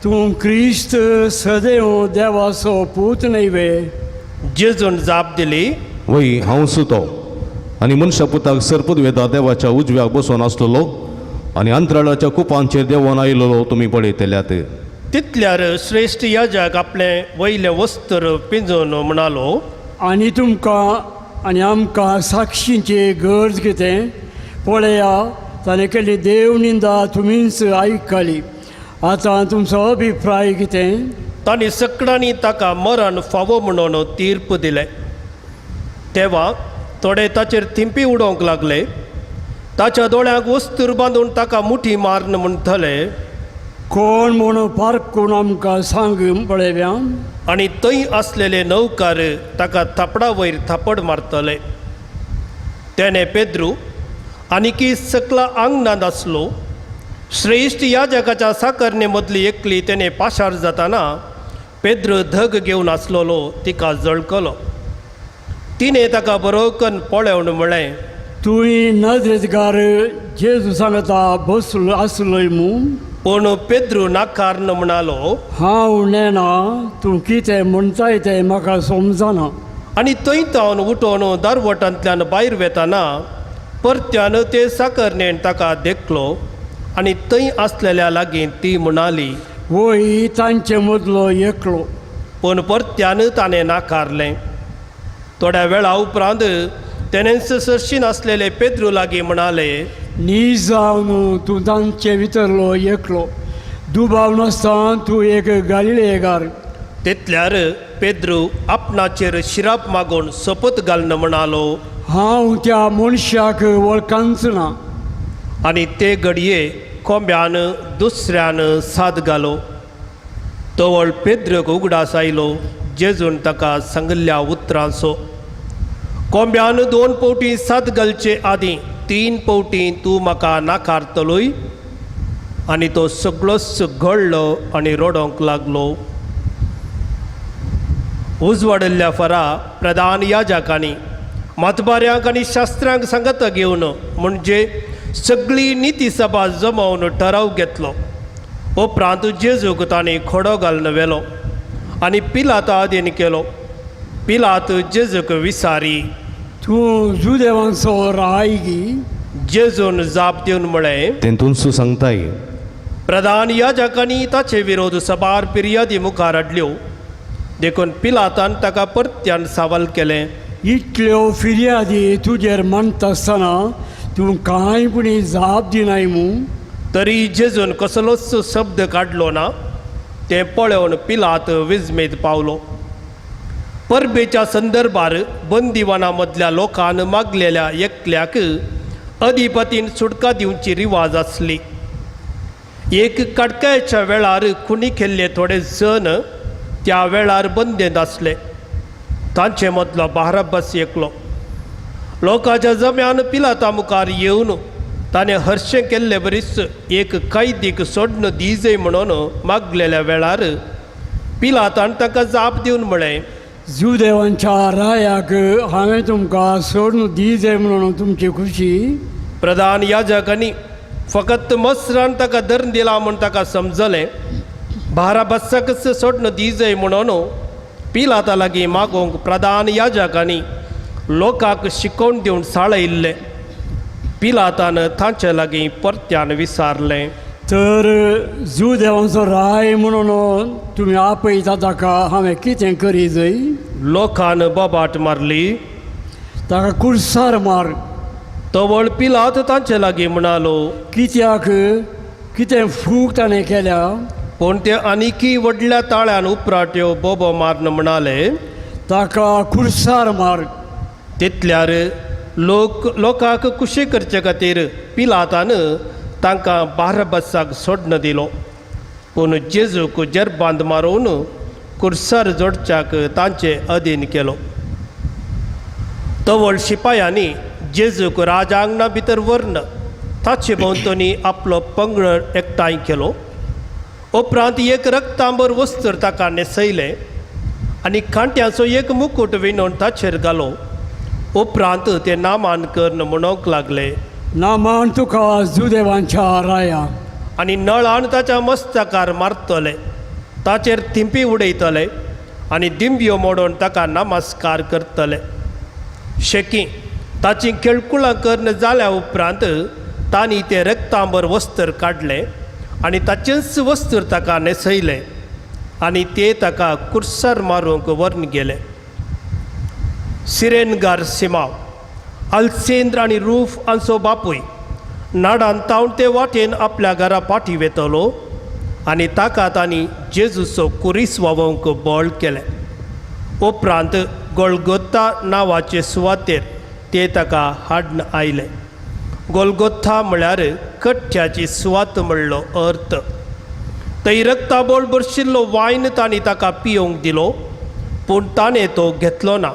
तूं क्रिस्त सदैव देवाचो पूत न्हय वे?
जेजून जाप दिली,
वय, हांव सुतो आनी मनशा पुताक सरपदवेदा देवाच्या उजव्याक बसोन आसलेलो आनी अंतराळाच्या कुपांचेर देंवोन आयलेलो तुमी पळयतल्यात.
तितल्यार श्रेश्ठ याजक आपलें वयलें वस्त्र पिंजून म्हणालो,
आनी तुमकां आनी आमकां साक्षींची गरज कितें? पळया, ताणें केल्ली देव निंदा तुमीच आयकली. आतां तुमचो अभिप्राय कितें?
तांणी सकडांनी ताका मरण फावो म्हणून तीर्प दिले. तेवा थोडे ताचेर थिंपी उडोवंक लागले, ताच्या दोळ्यांक वस्तूर बांदून ताका मुठी मारन म्हणटले,
कोण म्हूण पारकून आमकां सांग पळोवया.
आनी थंय आसलेले नौकार ताका थापडा वयर थापड मारतले. तेणे पेद्रू आनीकी सकला आंगणांत आसलो. श्रेश्ठ याजकाच्या साकरणे मदली एकली तेणे पाशार जाताना पेद्रू धग घेवन आसलेलो तिका जळकलो. तिणें ताका बरोकन पळोवन म्हळें,
तुवें नजरेतगार जेजू सांगता बसलो आसलोय मू?
पूण पेद्रू नाकारण म्हणालो,
हांव नेणा तूं कितें म्हणटाय तें म्हाका समजना.
आनी थंय तावन उठोवन दारवटांतल्यान भायर वेताना परत्यान ते साकरणेन ताका देखलो आनी थंय आसलेल्या लागीं ती म्हणाली,
वय तांचे मदलो एकलो.
पूण परत्यान ताणें नाकारलें. थोड्या वेळा उपरांत तेणेंच सरशीन आसलेले पेद्रू लागीं म्हणाले,
नी जावन तूं तांचे भितरलो एकलो, दुबाव नासतना तूं एक गालिलेगार.
तितल्यार पेद्रू आपणाचेर शिराप मागून सोपत घालून म्हणालो,
हांव त्या मनशाक वळखांच ना.
आनी ते घडये कोंब्यान दुसऱ्यान साद घालो. तवळ पेद्रूक उगडास आयलो जेजून ताका सांगिल्ल्या उतरांचो, कोंब्यान 2 पवटी साद घालचे आदीं 3 पवटी तूं म्हाका नाकारतलोय. आनी तो सगळोच घडलो आनी रडोंक लागलो. उजवाडिल्ल्या फरा प्रधान याजकांनी मतबाऱ्यांक आनी शास्त्रांक सांगत घेवन म्हणजे सगळी निती सभा जमोवन ठराव घेतलो. उपरांत जेजूक तांणी खोडो घालून व्हेलो आनी पिलाता अधीन केलो. पिलात जेजूक विसारी,
तूं जुदेवांचो राय गी?
जेजून जाप दिवन म्हळें,
तेतूनसू सांगताय.
प्रधान याजकांनी ताचे विरोध सबार पिर्यादी मुखार हाडल्यो, देखून पिलातान ताका परत्यान सवाल केलें,
इतल्यो फिर्यादी तुजेर मानता आसतना तूं कांय पुणी जाप दिनाय मू?
तरी जेजून कसलोच शब्द काडलो ना. तें पळोवन पिलात विजमेत पावलो. परबेच्या संदर्भार बंदिवाना मदल्या लोकान मागलेल्या एकल्याक अधिपतीन सुटका दिवची रिवाज आसली. एक काडकायच्या वेळार खुनी केल्ले थोडे जण त्या वेळार बंदेंत आसले. तांचे मदलो बाराबस एकलो. लोकांच्या जम्यान पिलाता मुखार येवन ताणें हरशें केल्ले बरीच एक कैदीक सोडून दिजय म्हणून मागलेल्या वेळार पिलातान ताका जाप दिवन म्हळें,
जुदेवांच्या रायाक हांवें तुमकां सोडून दिजय म्हणून तुमची खुशी?
प्रधान याजकांनी फकत मसरान ताका धरून दिला म्हूण ताका समजलें. बाराबसाकच सोडून दिजय म्हणून पिलाता लागीं मागोवंक प्रधान याजकांनी लोकांक शिकोवन दिवन साळयल्लें. पिलातान तांचे लागीं परत्यान विसारलें,
तर जुदेवांचो राय म्हणून तुमी आपयता ताका हांवें कितें करी जय?
लोकान बोबाट मारली,
ताका कुर्सार मार.
तवळ पिलात तांचे लागीं म्हणालो,
कित्याक कितें फूक ताणें केल्या?
पूण ते आनिकी व्हडल्या ताळ्यान उपराट्यो बोबो मारन म्हणाले,
ताका कुर्सार मार.
तितल्यार लोक लोकांक खुशी करचे खातीर पिलातान तांकां बाराबसाक सोडून दिलो. पूण जेजूक जेरबांद मारून कुर्सार जोडच्याक तांचे अधीन केलो. तवळ शिपायांनी जेजूक राजांगणा भितर व्हरून ताचे भोंवतणी आपलो पंगड एकठांय केलो. उपरांत एक रक्तांबर वस्त्र ताका न्हेसयलें आनी कांट्याचो एक मुकूट विणून ताचेर घालो. उपरांत ते नामान करून म्हणूंक लागले,
नामान तुका जुदेवांच्या राया.
आनी नळान ताच्या मस्तकार मारतले, ताचेर थिंपी उडयतले आनी दिंब्यो मोडून ताका नमस्कार करतले. शेकी ताची खेळकुळां करून जाल्या उपरांत तांणी तें रक्तांबर वस्त्र काडलें आनी ताचेंच वस्त्र ताका न्हेसयलें आनी ते ताका कुर्सार मारूंक व्हरून गेले. सिरेनगार सिमांव, अल्सेंद्र आनी रूफ हांचो बापूय नाडान तावन ते वाटेन आपल्या घरा फाटी वेतलो आनी ताका तांणी जेजूचो कुरीस वावोवंक बळ केलें. उपरांत गोलगोत्ता नांवाचे सुवातेर ते ताका हाडून आयले. गोलगोत्था म्हळ्यार कट्ट्याची सुवात म्हणलो अर्थ. थंय रक्ताबोळ भरशिल्लो वायन तांणी ताका पियोवंक दिलो, पूण ताणें तो घेतलो ना.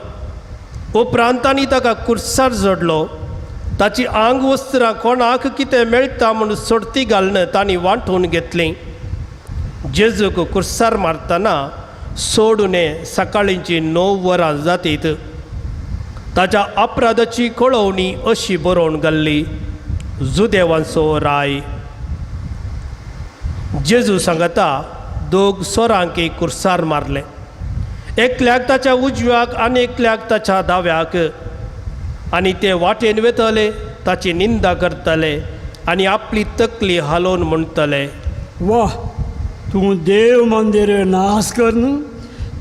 उपरांत तांणी ताका कुर्सार जोडलो. ताची आंग वस्त्रां कोणाक कितें मेळटा म्हूण सोडती घालून तांणी वांटून घेतलीं. जेजूक कुर्सार मारतना सोडून सकाळींची 9 वरां जातीत. ताच्या अपराधाची कळोवणी अशी बरोवन घाल्ली, जुदेवांचो राय. जेजू सांगता दोग सोरांक कुर्सार मारले, एकल्याक ताच्या उजव्याक आनी एकल्याक ताच्या दाव्याक. आनी ते वाटेन वेतले, ताची निंदा करतले आनी आपली तकली हालोवन म्हणटले,
वा, तूं देव मंदीर नाश करून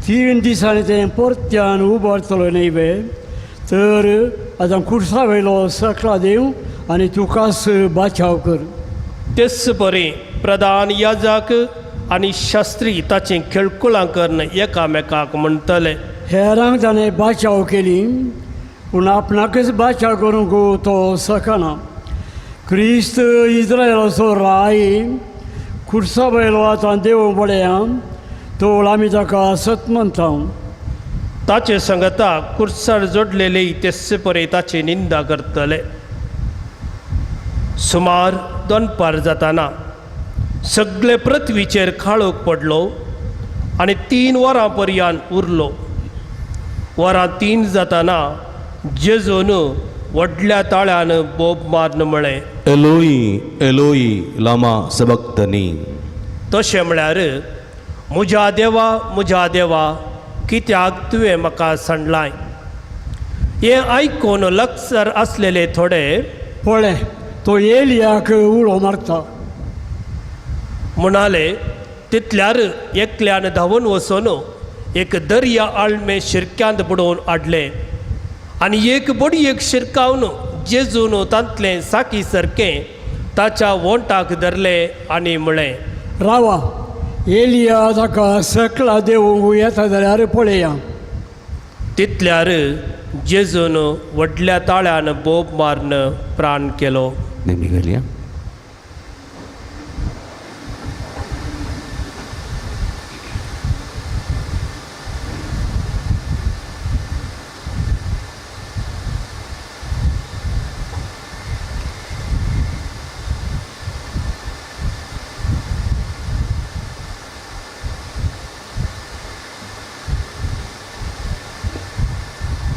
3 दिसांनी तें परत्यान उबारतलो न्हय वे? तर आतां कुर्सा वयलो सकला देव आनी तुकाच बाचाव कर.
तेच बरें प्रधान याजक आनी शास्त्री ताचीं खेळकुळां करून एकामेकाक म्हणटले,
हेरांक ताणें बाचाव केली पूण आपणाकच बाचाव करूंक तो शकना. क्रिस्त इस्रायलाचो राय कुर्सा वयलो आतां देव पळया, तो आमी ताका सत म्हणटा.
ताचे सांगता कुर्सार जोडलेले तेच परे ताची निंदा करतले. सुमार दनपार जाताना सगळे पृथ्वीचेर काळोख पडलो आनी 3 वरां पर्यंत उरलो. वरां 3 जाताना जेजून व्हडल्या ताळ्यान बोब मारून म्हळें,
एलोई एलोई लामा सबक्तनी.
तशें म्हळ्यार, म्हज्या देवा म्हज्या देवा कित्याक तुवें म्हाका सांडलाय. हें आयकून लक्षर आसलेले थोडे
पळय तो एलियाक उलो मारता
म्हणाले. तितल्यार एकल्यान धांवून वचून एक दर्या आळमे शिरक्यांत बुडोवन हाडलें आनी एक बडयेक शिरकावन जेजून तांतलें साकी सारकें ताच्या वोंटाक धरलें आनी म्हळें,
रावा, एलिया ताका सकला देवूंक येता जाल्यार पळया.
तितल्यार जेजून व्हडल्या ताळ्यान बोब मारून प्राण केलो.
नेमकी घालया.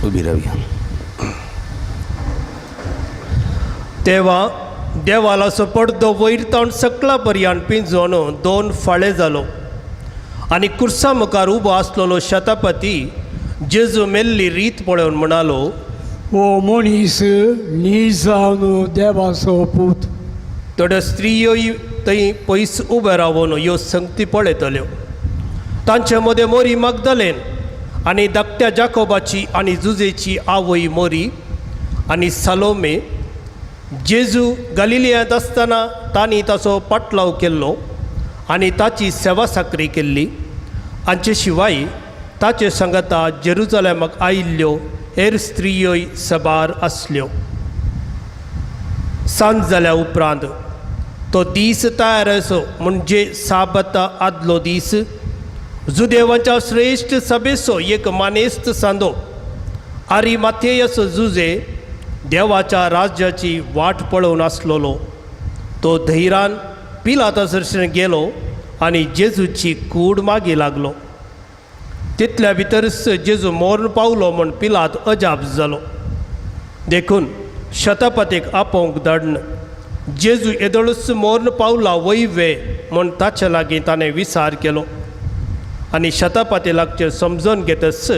उबी रावया.
तेवा देवालाचो पडदो वयर तावन सकला पर्यान पिंजोन 2 फाळे जालो आनी कुर्सा मुखार उबो आसलेलो शतपती जेजू मेल्ली रीत पळोवन म्हणालो,
हो मनीस नीज जावन देवाचो पूत.
थोड्यो स्त्रियोय थंय पयस उबे रावन ह्यो संगती पळयतल्यो. तांचे मदें मोरी मगदलेन आनी धाकट्या जाकोबाची आनी जुजेची आवय मोरी आनी सालोमे. जेजू गलिलियांत आसतना तांणी ताचो पाटलाव केल्लो आनी ताची सेवा साकरी केल्ली. हांचे शिवाय ताचे सांगाता जेरुजलेमाक आयिल्ल्यो हेर स्त्रियोय सबार आसल्यो. सांज जाल्या उपरांत तो दीस तयार आसो म्हणजे साबता आदलो दीस, जुदेवांच्या श्रेश्ठ सभेचो एक मानेस्त सांदो आरी माथेयस जुजे देवाच्या राज्याची वाट पळोवन आसलेलो. तो धैरान पिलाता सरशीन गेलो आनी जेजूची कूड मागी लागलो. तितल्या भितरच जेजू मोर्न पावलो म्हूण पिलात अजाप जालो. देखून शतपतीक आपोवंक धाडन जेजू येदोळूच मोर्न पावला वय वे म्हूण ताचे लागीं ताणें विचार केलो आनी शतपती लागचेर समजून घेतच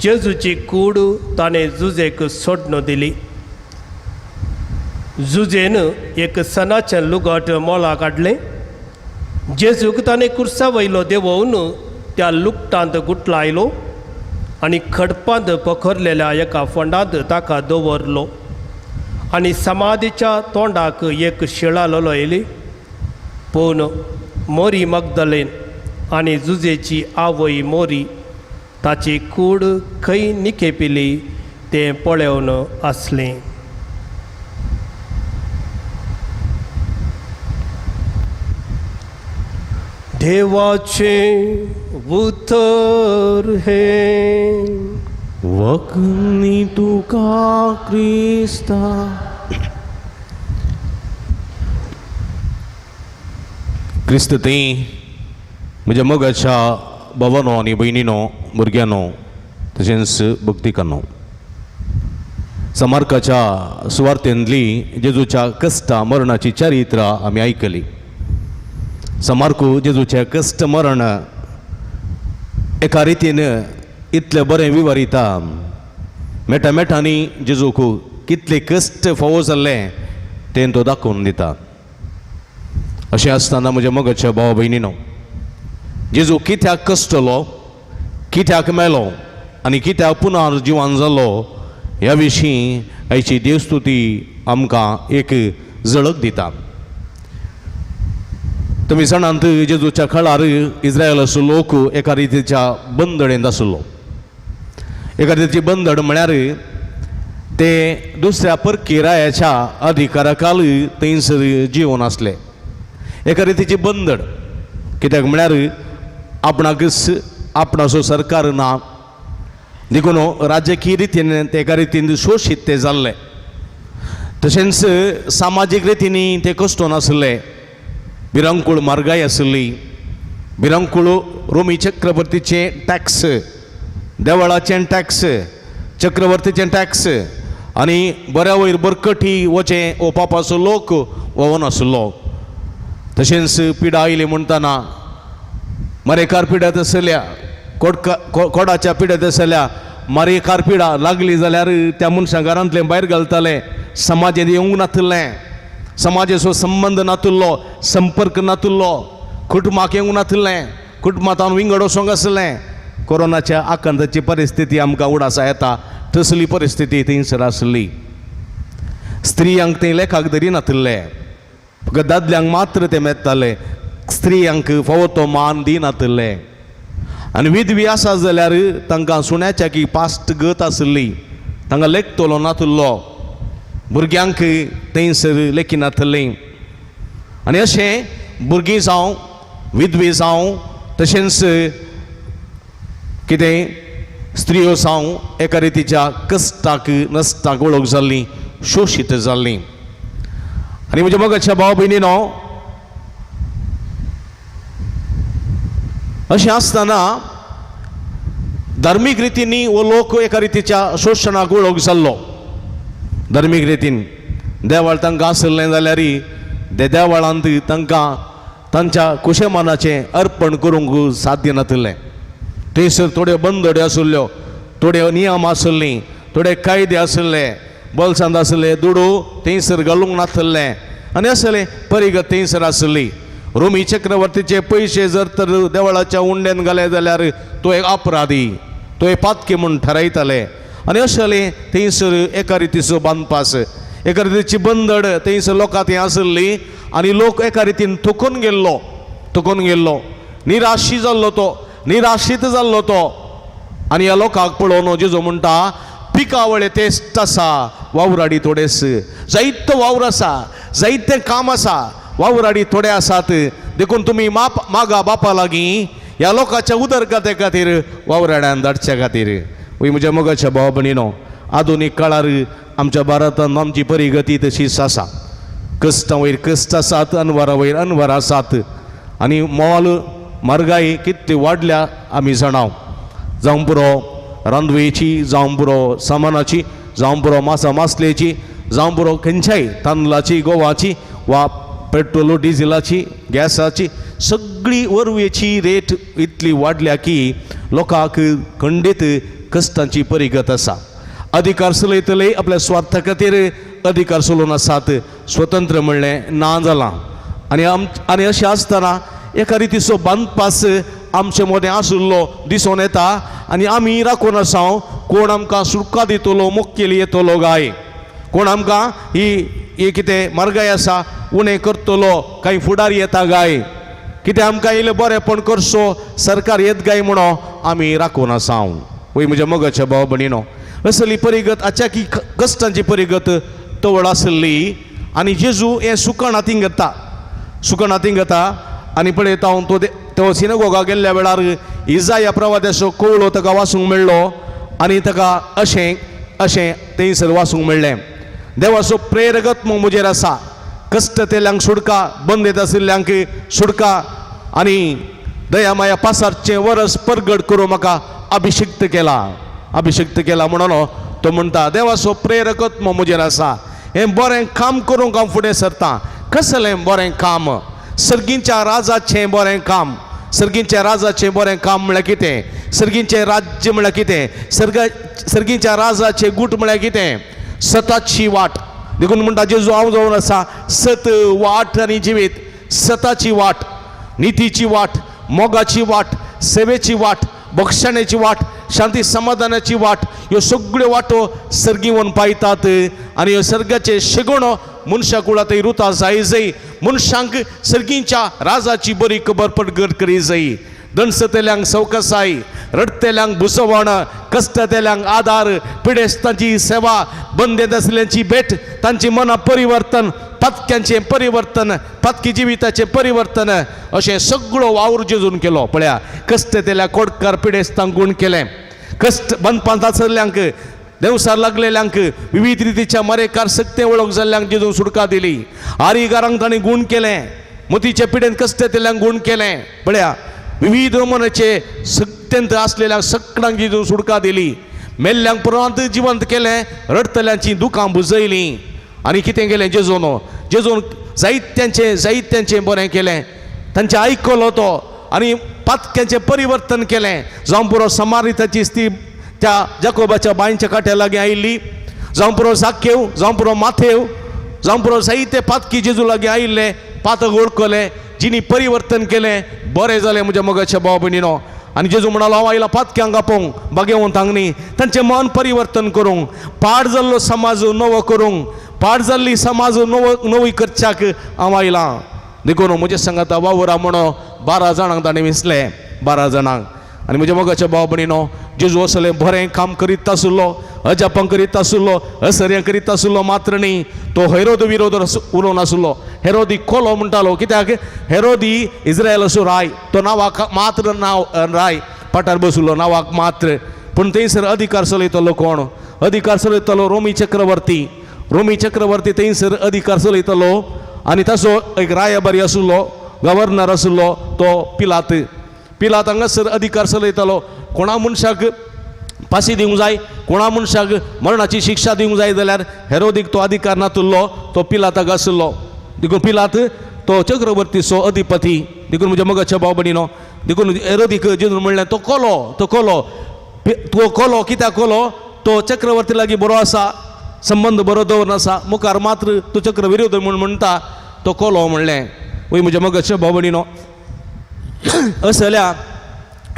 जेजूची कूड ताणें जुजेक सोडणू दिली. जुजेन एक सणाचें लुगट मोला काडलें. जेजूक ताणें कुर्सा वयलो देंवोवन त्या लुगटांत गुटलायलो आनी खडपांत पोखरलेल्या एका फोंडांत ताका दवरलो आनी समाधीच्या तोंडाक एक शिळा ललयली. पूण मोरी मगदलेन आनी जुजेची आवय मोरी ताची कूड खंय निखेपिली तें पळोवन आसलें. देवाचें उतर हें.
वखनी तुका क्रिस्ता. क्रिस्त थंय म्हज्या मोगाच्या भावानो आनी भयणीनो, भुरग्यांनो, तशेंच भक्तिकांनो, समार्काच्या सुवार्थेंतली जेजूच्या कश्टा मरणाची चरित्रां आमी आयकली. समार्कू जेजूचें कश्ट मरण एका रितीन इतलें बरें विवरिता. मेटा मेटांनी जेजूक कितले कश्ट फावो जाल्ले तें तो दाखोवन दिता. अशें आसतना म्हज्या मोगाच्या भाव भयणीनो, जेजू कित्याक कश्टलो, कित्याक मेलो आनी कित्याक पुनर्जिवन जालो ह्या विशीं आयची देवस्तुती आमकां एक झळक दिता. तुमी जाणात जेजूच्या काळार इस्रायलाचो लोक एका रितीच्या बंदडेंत आसलो. एका रितीची बंदड म्हळ्यार ते दुसऱ्या परकी रायाच्या अधिकाराखाल थंयसर जिवन आसले. एका रितीची बंदड कित्याक म्हळ्यार आपणाकच आपणाचो सरकार ना, देखून राजकीय रितीन ते एका रितीन शोशीत ते जाल्ले. तशेंच सामाजीक रितींनी ते कश्टोन नासले. भिरांकूळ म्हारगाय आसली, भिरांकूळ रोमी चक्रवर्तीचे टॅक्स, देवळाचें टॅक्स, चक्रवर्तीचें टॅक्स आनी बऱ्या वयर बरकटी वचें हो पापाचो लोक व्होवन आसलो. तशेंच पिडा आयली म्हणटना मरेकार पिड्यात आसल्या, कोडाच्या पिड्यात आसल्या मारेकार पिडा लागली जाल्यार त्या मनशां घरांतलें भायर घालताले. समाजेंत येवंक नातिल्लें, समाजाचो संबंद नातिल्लो, संपर्क नातिल्लो, कुटुंबाक येवंक नातिल्लें, कुटुंबांत विंगड वचोंक आसलें. कोरोनाच्या आकांताची परिस्थिती आमकां उडासा येता तसली परिस्थिती थंयसर आसली. स्त्रियांक थंय लेखाक धरी नातिल्ले, फकत दादल्यांक मात्र ते मेळटाले. स्त्रियांक फावो तो मान दिनातिल्ले. आनी विधवी आसा जाल्यार तांकां सुण्याच्या की पास्ट गत आसली, तांकां लेखतलो नातिल्लो, भुरग्यांक थंयसर लेखिनातिल्लीं. आनी अशें भुरगीं जावं विधवी जावं तशेंच कितें स्त्रियो जावं एका रितीच्या कश्टाक नश्टाक वळख जाल्ली, शोशीत जाल्ली. आनी म्हज्या मोगाच्या भाव भयणीनो, अशें आसतना धार्मीक रितींनी हो लोक एका रितीच्या शोशणाक वळख जाल्लो. धार्मीक रितीन देवळ तांकां आसलें जाल्यार ते देवळांत तांकां तांच्या कुशेमानाचें अर्पण करूंक साध्य नातिल्लें. थंयसर थोड्यो बंदड्यो आशिल्ल्यो, थोड्यो नियम आशिल्लीं, थोडे कायदे आशिल्ले, बोल्सांत आसले दुडू थंयसर घालूंक नातिल्लें आनी आसलें परिगत थंयसर आसली. रोमी चक्रवर्तीचे पयशे जर तर देवळाच्या उंड्यान घाले जाल्यार तो एक अपराधी, तो एक पातकी म्हूण थारायताले. आनी अशें थंयसर एका रितीचो बांदपास, एका रितीची बंदड थंयसर लोकां थंय आसली आनी लोक एका रितीन थुकून गेल्लो, थुकून गेल्लो, निराशी जाल्लो, तो निराशीत जाल्लो तो. आनी ह्या लोकांक पळोवन जेजू म्हणटा, पिकावळे तेस्ट आसा, वावराडी थोडेस, जायतो वावर आसा, जायतें काम आसा, वावराडी थोडे आसात, देखून तुमी माप मागा बापा लागीं ह्या लोकांच्या उदरगते खातीर वावराड्यान धाडच्या खातीर. वय म्हज्या मोगाच्या भाव भयणीनो, आधुनीक काळार आमच्या भारतांत आमची परिगती तशीच आसा. कश्टां वयर कश्ट आसात, अनवरा वयर अनवर आसात आनी मोल म्हारगाय कितली वाडल्या आमी जाणाव. जावं पुरो रांदवेची, जावं पुरो सामानाची, जावं पुरो मासा मासलेची, जावं पुरो खंयच्याय तांदळाची, गोवाची वा पेट्रोल डिझेलाची, गॅसाची, सगळी वरवेची रेट इतली वाडल्या की लोकांक खंडीत कश्टांची परिगत आसा. अधिकार चलयतले आपल्या स्वार्था खातीर अधिकार चलोवन आसात. स्वतंत्र म्हणलें ना जालां. आनी आनी अशें आसतना एका रितीचो बांदपास आमचे मदें आशिल्लो दिसून येता आनी आमी राखून आसा कोण आमकां सुटका दितलो, मुखेली येतलो गाय, कोण आमकां ही ही कितें म्हारगाय आसा उणें करतलो, कांय फुडारी येता गाय, कितें आमकां इल्लें बरेंपण करचो सरकार येत गाय म्हणून आमी राखून आसा. वय म्हज्या मोगाच्या भाव भयणीनो, असली परिगत अचाकी कश्टांची परिगत तवळ आसली आनी जेजू हें सुकण हातीन घेता, सुकण हातीन घेता आनी पळयता हांव तो तो सिनेगोगा गेल्ल्या वेळार इजाया प्रवाद्याचो कवळो ताका वाचूंक मेळ्ळो आनी ताका अशें अशें थंयसर वाचूंक मेळ्ळें, देवाचो प्रेरगत म्हजेर आसा, कश्ट तेल्यांक सुडका, बंदेत आशिल्ल्यांक सुडका आनी दया माया पासारचें वरस परगट करूं म्हाका अभिषिक्त केला, अभिषिक्त केला म्हणून तो म्हणटा देवाचो प्रेरकत म्हजेर आसा, हें बरें काम करूंक हांव फुडें सरतां. कसलें बरें काम? सर्गींच्या राजाचें बरें काम. सर्गींच्या राजाचें बरें काम म्हळ्यार कितें? सर्गींचें राज्य म्हळ्यार कितें? सर्गींच्या राजाचें गूट म्हळ्यार कितें? सताची वाट. देखून म्हणटा जेजू हांव जावन आसा सत, वाट आनी जिवीत. सताची वाट, नितीची वाट, मोगाची वाट, सेवेची वाट, बक्षण्याची वाट, शांती समाधानाची वाट, ह्यो सगळ्यो वाटो सर्गी वोन पायतात आनी ह्यो सर्गाचे शेगोणो मनशा कुळा थंय रुता जाय जाय, मनशांक सर्गींच्या राजाची बरी खबर पडगट करी जाय. दणसतेल्यांक सवकसाय, रडटेल्यांक भुसवण, कश्टतेल्यांक आदार, पिडेस्तांची सेवा, बंदेत आशिल्ल्यांची भेट, तांची मनां परिवर्तन, पातक्यांचें परिवर्तन, पातकी जिविताचें परिवर्तन, अशें सगळो वावर जेजून केलो. पळया कश्टतेल्या कोडकार पिडेस्तांक गूण केलें, कश्ट बंदपांत आसल्ल्यांक, देवसार लागलेल्यांक, विविध रितीच्या मरेकार सक्ते वळख जाल्ल्यांक जेजून सुटका दिली. आरीगारांक तांणी गूण केलें, मोतीच्या पिडेन कश्टतेल्यांक गूण केलें. पळया विविध मनाचे सक्त्यंत आसलेल्या सगळ्यांक जेजून सुटका दिली. मेल्ल्यांक पुरांत जिवंत केलें, रडटल्यांची दुकां बुजयलीं आनी कितें केलें जेजून? जेजून जायत्यांचें जायत्यांचें बरें केलें, तांचें आयकलो तो आनी पातक्यांचें परिवर्तन केलें. जावं पुरो समारिताची स्त्री त्या जाकोबाच्या बांयच्या काट्या लागीं आयिल्ली, जावं पुरो साखेव, जावं पुरो माथेव, जावं पुरो जायते पातकी जेजू लागीं आयिल्ले, पातक वळखले, जिणी परिवर्तन केलें, बरें जालें म्हज्या मोगाच्या भाव भयणीनो. आनी जेजू म्हणालो हांव आयला पातक्यांक आपोवंक, बागेवंतांक न्ही, तांचें मन परिवर्तन करूंक, पाड जाल्लो समाज नवो करूंक, पाड जाल्ली समाज नवो नवी करच्याक हांव आयलां. देखून म्हज्या सांगाता वावरा म्हणून 12 जाणांक ताणें विसलें, 12 जाणांक. आनी म्हज्या मोगाच्या भाव भयणीनो, जेजू असलें बरें काम करीत आशिल्लो, अजापां करीत आशिल्लो, असर्यां करीत आशिल्लो मात्र न्ही, तो हेरोद विरोध उलोवन आशिल्लो. हेरोदी कोलो म्हणटालो, कित्याक हेरोदी इस्रायलाचो राय, तो नांवाक मात्र नांव राय पाटार बशिल्लो नांवाक मात्र, पूण थंयसर अधिकार चलयतलो कोण? अधिकार चलयतलो रोमी चक्रवर्ती. रोमी चक्रवर्ती थंयसर अधिकार चलयतलो आनी ताचो एक रायबारी आशिल्लो, गव्हर्नर आशिल्लो तो पिलात. पिलात हांगासर अधिकार चलयतालो. कोणा मनशाक फांशी दिवंक जाय, कोणा मनशाक मरणाची शिक्षा दिवंक जाय जाल्यार हेरोदीक तो अधिकार नातुल्लो, तो पिलाताक आशिल्लो. देखून पिलात तो चक्रवर्तीचो अधिपती. देखून म्हज्या मोगाच्या भाव भयणीनो, देखून हेरोदीक जेजून म्हणलें तो कोलो, तो कोलो, तो कोलो. कित्याक कोलो? तो चक्रवर्ती लागीं बरो आसा, संबंद बरो दवरून आसा, मुखार मात्र तो चक्र विरोध म्हूण म्हणटा, तो कोलो म्हणलें. वय म्हज्या मोगाच्या भाव भयणीनो, असल्या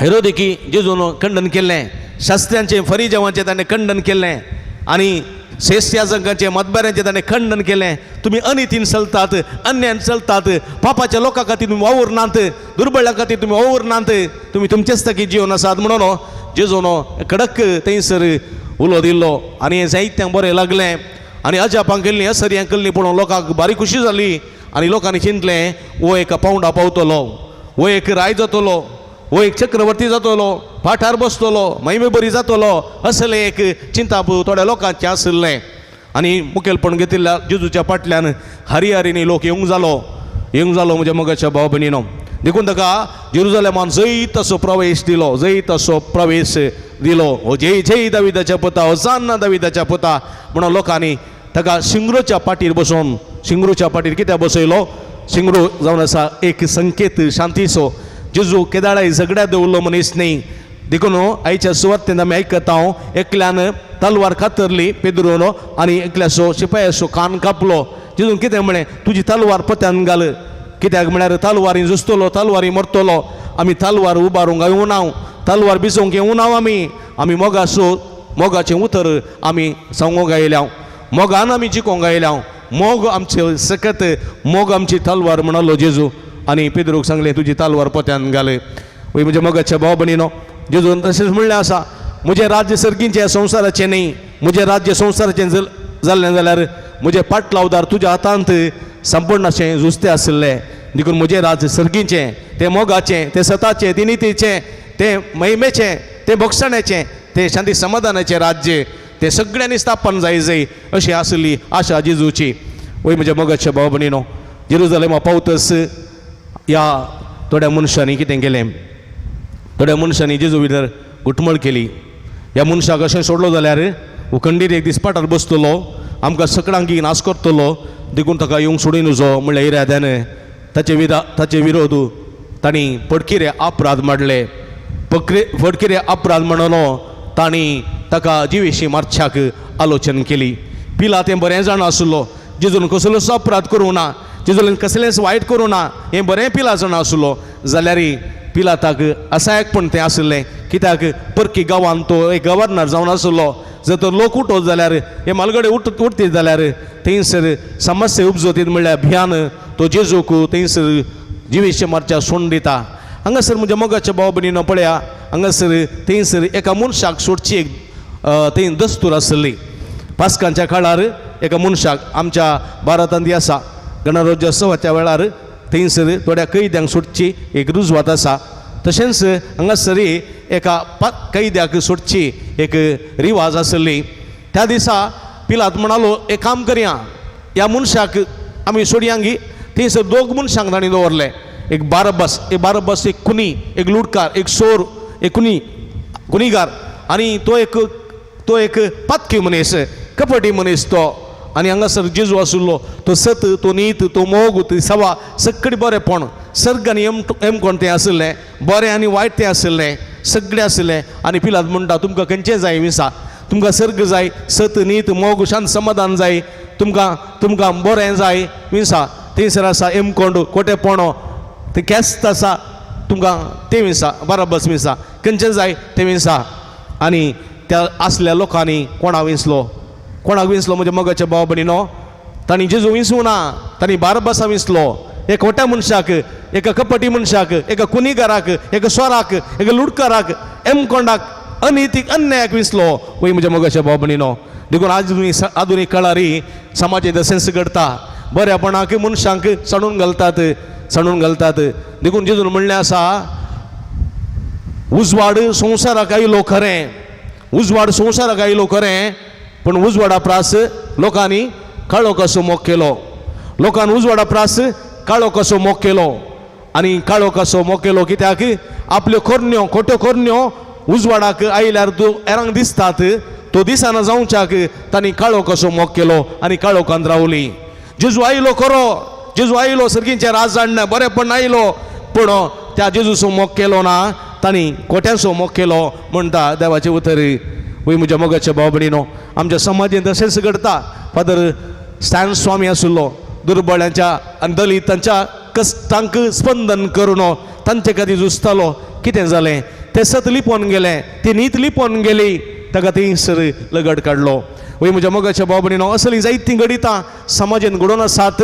हेरोदिकी जेजून खंडन केल्लें, शास्त्र्यांचें फरिजावांचें ताणें खंडन केल्लें आनी शेष्याजकांचें मतबऱ्यांचें ताणें खंडन केलें. तुमी अनितीन चलतात, अन्यान चलतात, पापाच्या लोकां खातीर तुमी वावुरनात, दुर्बळ्या खातीर तुमी वावुरनात, तुमी तुमचेच ताकी जिवन आसात म्हणून जेजून कडक थंयसर उलो दिल्लो आनी हें जायत्यांक बरें लागलें आनी अजापां केल्लीं, असर्यां केल्लीं पळोवन लोकांक बारी खुशी जाली आनी लोकांनी चिंतलें हो एका पावंडा पावतलो, हो एक राय जातलो, हो एक चक्रवर्ती जातलो, पाठार बसतलो, महिमे बरी जातलो, असलें एक चिंताप थोड्या लोकांचें आशिल्लें. आनी मुखेलपण घेतिल्ल्या जेजूच्या फाटल्यान हरिहरीनी लोक येवंक जालो, येवंक जालो म्हज्या मोगाच्या भाव भयणीनो. देखून ताका जेरुजलेमान जैत असो प्रवेश दिलो, जैत असो प्रवेश दिलो. हो जय जय दाविदाच्या पुता, होजान्ना दाविदाच्या पुता म्हणून लोकांनी ताका शिंगरोच्या पाटीर बसोवन, शिंगरूच्या पाटीर कित्याक बसयलो? शिंगरो जावन आसा एक संकेत शांतीचो. जेजू केदाळाय झगड्या दवरलो मनीस न्ही. देखून आयच्या सुवातेन आमी आयकता हांव एकल्यान तलवार कातरली पेद्रून आनी एकल्याचो शिपायाचो कान कापलो. जेजून कितें म्हळें? तुजी तलवार पत्यान घाल. कित्याक म्हळ्यार तलवारी झुजतलो, तलवारी मरतलो. आमी तलवार उबारूंक येवना, तलवार बिजोवंक येवना. आमी आमी मोगाचो मोगाचें उतर आमी सांगूंक आयल्या, मोगान आमी जिकोंक आयल्या. मोग आमचे सकत, मोग आमची तलवार म्हणालो जेजू. आनी पेद्रूक सांगलें तुजी तलवार पोत्यान घाल. वय म्हज्या मोगाच्या भाव भयणीनो, जेजून तशेंच म्हणलें आसा, म्हजें राज्य सर्गीचें, संवसाराचें न्ही. म्हजें राज्य संवसाराचें जाल्लें जाल्यार म्हजें पाटलावदार तुज्या हातांत संपूर्ण अशें झुजते आशिल्लें. देखून म्हजें राज्य सर्गीचें, तें मोगाचें, तें सताचें, तें नितीचें, तें महिमेचें, तें भोगसण्याचें, तें शांती समाधानाचें राज्य, तें सगळ्यांनी स्थापन जाय जाय अशी आसली आशा जेजूची. वय म्हज्या मोगाच्या भाव भयणीनो, जेरुजलेमा पावतस ह्या थोड्या मनशांनी कितें केलें? थोड्या मनशांनी जेजू भितर घुटमळ केली. ह्या मनशाक अशें सोडलो जाल्यार उखंडीर एक दीस पाटार बसतलो, आमकां सगळ्यांक नाश करतलो, देखून ताका येवंक सोडून नुजो म्हणल्या इराद्यान ताचे विरोध तांणी पडकिरे अपराध मांडले. फटकिरे अपराध म्हणून तांणी ताका जिवेशी मारच्याक आलोचन केली. पिला तें बरें जाण आसलो, जेजून कसलोच अपराध करूं ना, जेजून कसलेंच वायट करूं ना, हें बरें पिला जाण आसलो. जाल्यार पिलाताक असायकपण तें आशिल्लें. कित्याक परकी गांवांत तो एक गव्हर्नर जावन आसलो. जर तर लोक उठत जाल्यार, हे मालगडे उठतीत जाल्यार थंयसर समस्या उपजतीत म्हणल्यार भियान तो जेजूक थंयसर जिवेशे मारच्या सोडून दिता. हांगासर म्हज्या मोगाच्या भाव भयणीनो पळया, हांगासर थंयसर एका मनशाक सोडची एक थंय दस्तूर आसली. पास्कांच्या काळार एका मनशाक, आमच्या भारतांत आसा गणराज्योत्सवाच्या वेळार थंयसर थोड्या कैद्यांक सोडची एक रुजवात आसा, तशेंच हांगासर एका कैद्याक सोडची एक रिवाज आसली. त्या दिसा पिलात म्हणालो, एक काम करया, ह्या मनशाक आमी सोडया गी. थंयसर दोग मनशांक तांणी दवरले, एक बारबस, एक बारबस एक कुनी, एक लुटकार, एक सोर, एक कुनी गुनीगार, आनी तो एक पातकी मनीस, कपटी मनीस तो. आनी हांगासर जेजू आशिल्लो, तो सत, तो नीत, तो मोग, ती सवा, सगळें बरेंपण, सर्ग आनी एमकोण तें आशिल्लें, बरें आनी वायट तें आशिल्लें, सगळें आशिल्लें. आनी पिलात म्हणटा, तुमकां खंयचें जाय विसा? तुमकां सर्ग जाय, सत नीत मोग शांत समाधान जाय, तुमकां तुमकां बरें जाय विसा? थंयसर आसा एमकोंड, कोटेपणो, तें केस्त आसा, तुमकां तें विसा, बराबस विसा, खंयचें जाय तें विसा. आनी त्या आसल्या लोकांनी कोणाक विंचलो? कोणाक विंचलो म्हज्या मोगाच्या भाव भयणीनो? तांणी जेजू विंचूं ना, तांणी बारबासा विंचलो, एक खोट्या मनशाक, एका कपटी मनशाक, एका कुनीगाराक, एका सोराक, एका लुटकाराक, एमकोंडाक, अनितीक अन्यायाक विंचलो. वय म्हज्या मोगाच्या भाव भयणीनो, देखून आधुनीक आधुनीक काळारी समाजांत तशेंच घडटा. बऱ्यापणाक मनशांक सांडून घालतात, सांडून घालतात. देखून जेजून म्हणलें आसा, उजवाड संवसाराक आयलो खरें, उजवाड संवसाराक आयलो खरें, पूण उजवाडा प्रास लोकांनी काळो कसो मोग केलो. लोकान उजवाडा प्रास काळो कसो मोग केलो. आनी काळो कसो मोग केलो कित्याक आपल्यो करण्यो, खोट्यो करण्यो उजवाडाक आयल्यार तो हेरांक दिसतात, तो दिसना जावच्याक तांणी काळो कसो मोग केलो आनी काळोखांत रावली. जेजू आयलो खरो, जेजू आयलो सर्गींचें राज हाडणें बरेंपण आयलो, पूण त्या जेजूचो मोग केलो ना, तांणी खोट्यांचो मोग केलो म्हणटा देवाचें उतर. वय म्हज्या मोगाच्या भाव भयणीनो, आमच्या समाजेंत तशेंच घडटा. फादर स्टॅन स्वामी आशिल्लो, दुर्बळ्यांच्या आनी दलितांच्या कश्टांक स्पंदन करून तांचे खातीर झुजतालो. कितें जालें? तें सत लिपोवन गेलें, ती नीत लिपोवन गेली, ताका थंयसर लगड काडलो. वय म्हज्या मोगाच्या भाव भयणीनो, असलीं जायतीं घडितां समाजान घडोवन आसात,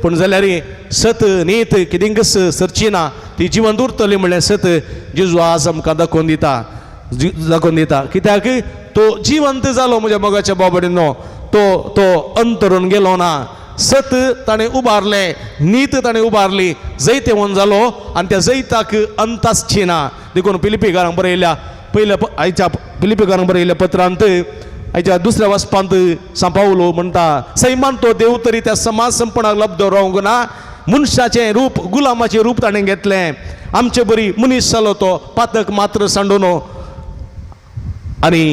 पूण जाल्यार सत नीत कितेंकच सरची ना, ती जिवंत उरतली म्हणलें सत जेजू आज आमकां दाखोवन दिता, दाखोवन दिता. कित्याक तो जिवंत जालो म्हज्या मोगाच्या भाव भयणीनो, तो तो अंतरून गेलो ना. सत ताणें उबारलें, नीत ताणें उबारली, जैतेवंत जालो आनी त्या जैताक अंत आसची ना. देखून पिलिपीकारांक बरयल्या पयल्या आयच्या पिलिपीकारांक बरयल्या पत्रांत आयच्या दुसऱ्या वाचपांत सांपावलो म्हणटा, सैमान तो देव तरी त्या समाज संपणाक लब्ध रावंक ना, मनशाचें रूप, गुलामाचें रूप ताणें घेतलें, आमचे बरी मनीस जालो तो, पातक मात्र सांडून. आनी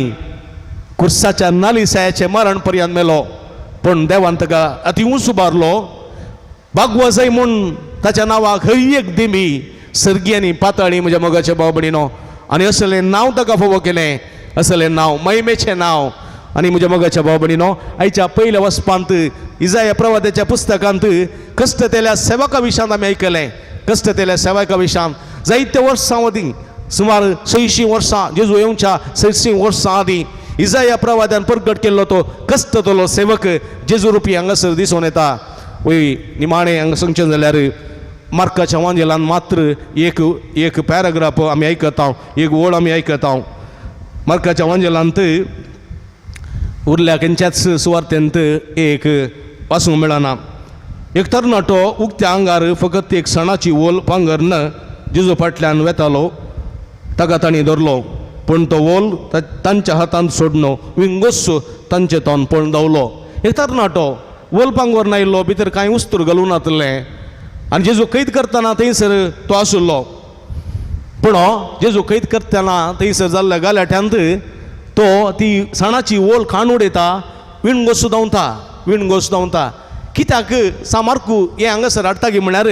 कुर्साच्या नालिसायाचें मरण पर्यंत मेलो. पूण देवान ताका अती उंच उबारलो. बागवजय म्हूण ताच्या नांवाक हय एक दिमी सर्गी आनी पातळी म्हज्या मोगाच्या भाव भयणीनो. आनी असलें नांव ताका फावो केलें, असलें नांव महिमेचें नांव. आनी म्हज्या मोगाच्या भाव भयणीनो, आयच्या पयल्या वचपांत इजाया प्रवाद्याच्या पुस्तकांत कश्टतेल्या सेवका विशांत आमी आयकलें. कश्टतेल्या सेवका विशांत जायते वर्सां आदीं, सुमार 600 वर्सां, जेजू येवच्या 600 वर्सां आदीं इजाया प्रवाद्यान प्रगट केल्लो तो कश्टतलो सेवक जेजू रुपी हांगासर दिसून येता. वय निमाणें हांगा सांगचें जाल्यार मार्काच्या वांजेलान मात्र एक एक पॅराग्राफ आमी आयकता, एक ओळ आमी आयकता. मार्काच्या वांजेलांत उरल्या खंयच्याच सुवार्तेंत एक वाचूंक मेळना. एक तरणाटो उक्त्या आंगार फकत एक सणाची ओल पांगरन जेजू फाटल्यान वेतालो. ताका तांणी धरलो, पूण तो ओल तांच्या हातांत सोडनो विंगोस तांचे तोंड पळोवन धांवलो. एक तरणाटो ओल पांगोर आयिल्लो, भितर कांय उस्तूर घालूं नातलें आनी जेजू कैद करतना थंयसर तो आशिल्लो. पूण जेजू कैद करतना थंयसर जाल्ल्या गालाट्यांत तो ती सणाची ओल खाण उडयता, विणगोस धांवता, विणगोस धांवता. कित्याक सामारकू हें हांगासर हाडटा की म्हळ्यार